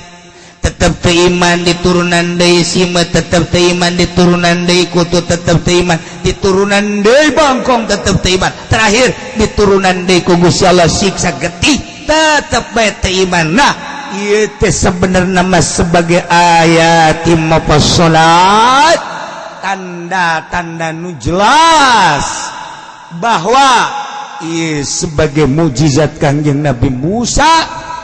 Tetep teu iman, diturunan deui simeut, tetep teu iman, diturunan deui kutu, tetep teu iman, diturunan deui bangkong, tetep teu iman. Terakhir diturunan deui ku Gusti Allah siksa getih, tetep bae teu iman. Nah, ieu teh sebenarnya mah sebagai ayat mufassalat, tanda-tanda nu jelas bahwa ieu sebagai mujizat Kangjeng Nabi Musa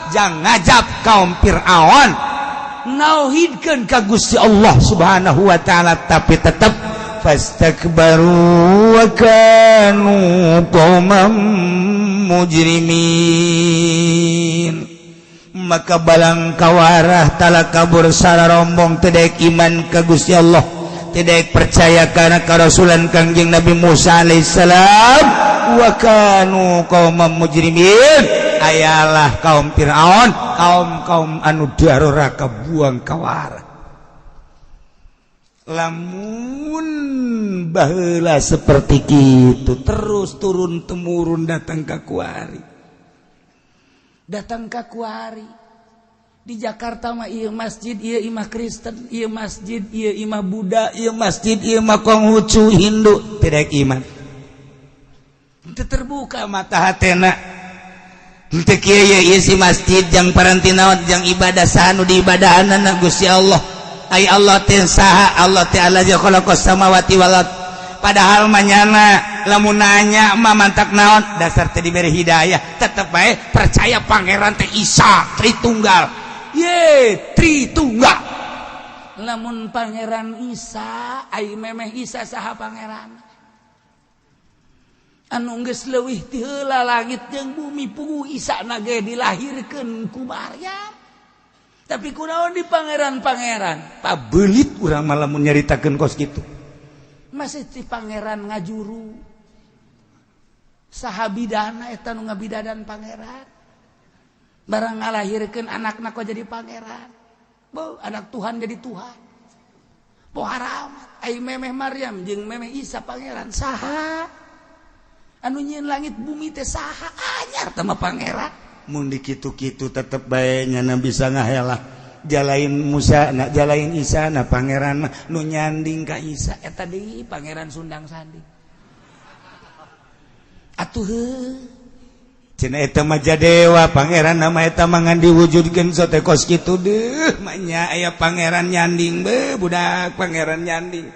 jang ngajab kaum Fir'aun nauhidkeun ka Gusti Allah Subhanahu wa taala, tapi tetap fastakbaru wa kanu qauman mujrimin. Maka balang kawarah tala kabur sararombong, tidak iman ka Gusti Allah, tidak percaya karena kerasulan Kangjeng Nabi Musa alaihissalam. Wa kanu qauman mujrimin, ayalah kaum Fir'aun, kaum-kaum anu daroraka buang kawara. Lamun baheula seperti itu terus turun temurun datang ke kuari, Datang ke kuari di Jakarta mah, ieu masjid ieu imah Kristen, ieu masjid ieu imah Buddha, ieu masjid ieu mah Konghucu, Hindu, tidak iman. Teu terbuka mata hatena. Henteu kieu ye isi masjid jang paranti naon, jang ibadah, saha nu diibadahanna? Gusti Allah. Ai Allah teh saha? Allah teh allazi khalaqas samawati wal ard. Padahal manyana lamun nanya mah mantak naon, dasar teh diberi hidayah, tetep bae percaya pangeran teh Isa Tritunggal ye Tritunggal. Lamun Pangeran Isa, ai memeh Isa saha pangeran anu geus leuwih ti heula langit jeung bumi? Puguh Isa na ge dilahirkeun ku Maryam, tapi kunaon di pangeran-pangeran? Pabelit urang malah mun nyaritakeun kos kitu. Masih ti pangeran ngajuru, saha bidana eta nu ngabidadan pangeran? Barang ngalahirkeun anakna kok jadi pangeran? Bo, anak Tuhan jadi Tuhan, pohara amat. Ai memeh Maryam jeung memeh Isa pangeran saha? Anu nyieun langit bumi teh saha? Anyar teh mah pangeran. Mun dikitu-kitu tetep bae nyana bisa ngahela jalain Musa na jalain Isa na pangeran mah nu nyanding ka Isa. Eta deui pangeran Sundang Sanding atuh heuh. Cenah eta mah jadewa pangeran nama eta mah ngan diwujudkeun sote kos kitu deuh mah. Aya pangeran nyanding be budak pangeran nyanding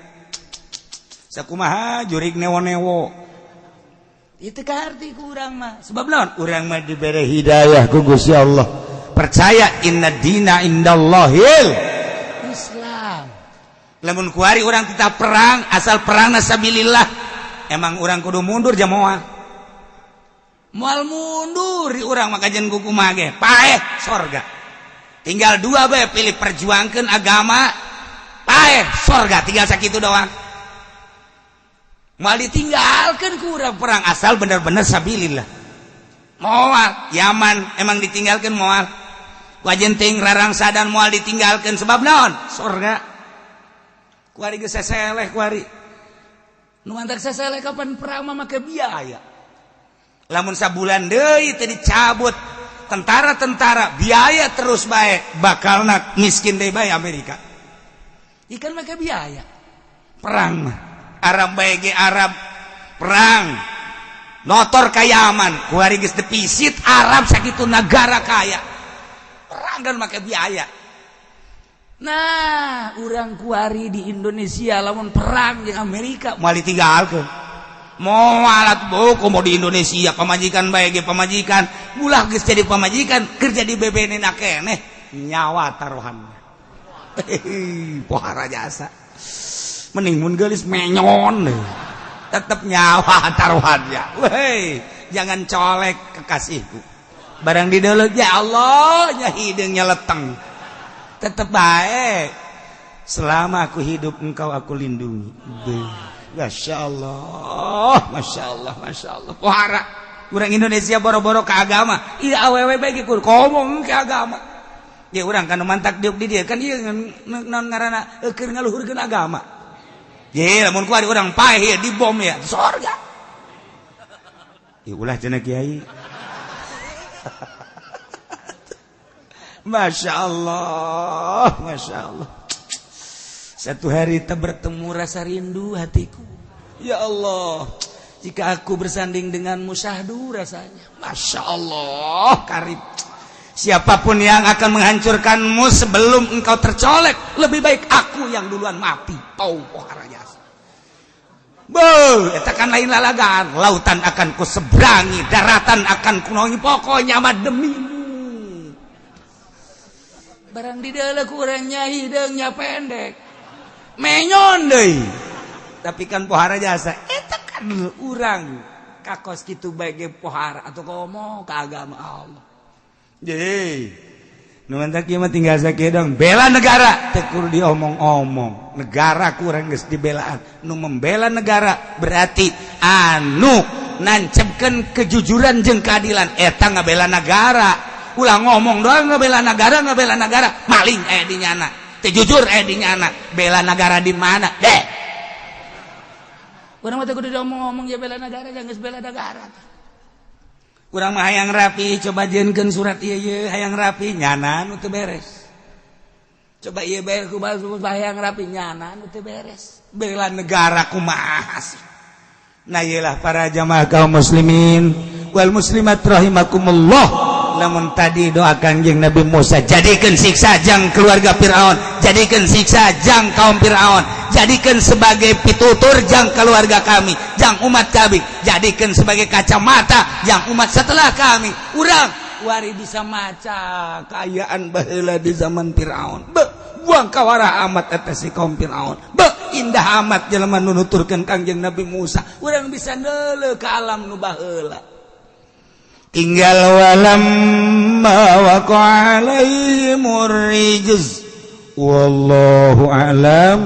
sakumaha jurig newo-newo. Itu arti kurang mah. Sebab naon? Urang mah dibere hidayah ku Gusti Allah, percaya inna dina indallahil Islam. Lamun kuari urang tetap perang, asal perang sabilillah. Emang urang kudu mundur jamoa moal mundur di urang mah kajian kuku mage paeh sorga. Tinggal dua bae pilih, perjuangkan agama, paeh sorga, tinggal sakitu doang. Moal ditinggalkan ku urang perang asal bener-bener sabilillah. Moal Yaman emang ditinggalkan, moal wajenting rarang sadan moal ditinggalkan. Sebab naon? Sorga. Kuari geus seseleh kuari. Nu mantak seseleh, kapan perang mah make biaya. Lamun sabulan deui teu dicabut tentara-tentara, biaya terus bae, bakal nak miskin deui bae Amerika. Ikan make biaya. Perang mah Arab bae ge, Arab perang notor ka Yaman kuari geus defisit Arab sakitu negara kaya, perang kan make biaya. Nah, urang kuari di Indonesia lamun perang di Amerika moal ditinggalkeun, moal atuh buku mau di Indonesia pamajikan bae ge pamajikan ulah geus jadi pamajikan kerja di BBN na keneh nyawa taruhannya. Pohara jasa, mending mun geulis menyon tetep nyawa taruhannya. Weh, jangan colek kekasihku, barang di ya Allah nya hidungnya leteng, tetep baik. Selama aku hidup engkau aku lindungi. Masya Allah, Masya Allah, Masya Allah. Pohara orang Indonesia boro-boro ke agama, iya awewe bae ge ngomong ke agama ya. Urang kan mantak diuk di dia kan, ieu naon ngaranna, keur ngaluhurkeun agama. Ye, lamun kuari urang paeh ya dibom ya sorga. Ih, ulah cenah kiai. Masya Allah, Masya Allah. Satu hari kita bertemu, rasa rindu hatiku. Ya Allah, jika aku bersanding denganmu, syahdu rasanya. Masya Allah, karib. Siapapun yang akan menghancurkanmu sebelum engkau tercolek, lebih baik aku yang duluan mati. Tau pohara jasa. Be, eta kan lain lalagan. Lautan akan ku seberangi, daratan akan ku naungi, pokoknya mah demimu. Barang di dalam kurangnya hideungnya pendek. Menyon deui. Tapi kan pohara jasa, eta kan urang kakos kitu bae ge pohara atau komo ka agama Allah. Jadi, nu mantak ieu mah tinggal sakieu dong. Bela negara teu kudu diomong-omong. Negara kurang geus dibelaan. Nu membela negara berarti anu nancepkeun kejujuran jeung keadilan, eta ngabela negara. Ulah ngomong doang ngabela negara, ngabela negara, maling eh di nyana. Teu jujur eh di nyana. Bela negara di mana? Deh. Urang mah teu kudu diomong-omong ya bela negara, geus bela negara. Urang mah hayang rapi, coba jieunkeun surat ieu ieu hayang rapi, nyana nu teu beres. Coba ieu beres kumaha, hayang rapi, nyana nu teu beres. Bela negara kumaha sih? Nah, iyalah para jamaah kaum muslimin wal muslimat rahimakumullah. Namun tadi doa Kanjeng Nabi Musa, jadikan siksa jang keluarga Fir'aun, jadikan siksa jang kaum Fir'aun, jadikan sebagai pitutur jang keluarga kami, jang umat kami, jadikan sebagai kacamata jang umat setelah kami. Urang wari bisa maca kaayaan baheula di zaman Fir'aun. Be, buang kawara amat eta si kaum Fir'aun. Be, indah amat jelema nu nuturkeun Kangjeng Nabi Musa. Urang bisa neuleuh ka alam nu baheula. Tinggal walamma waqa'a alaihimur rijz, wallahu a'lam.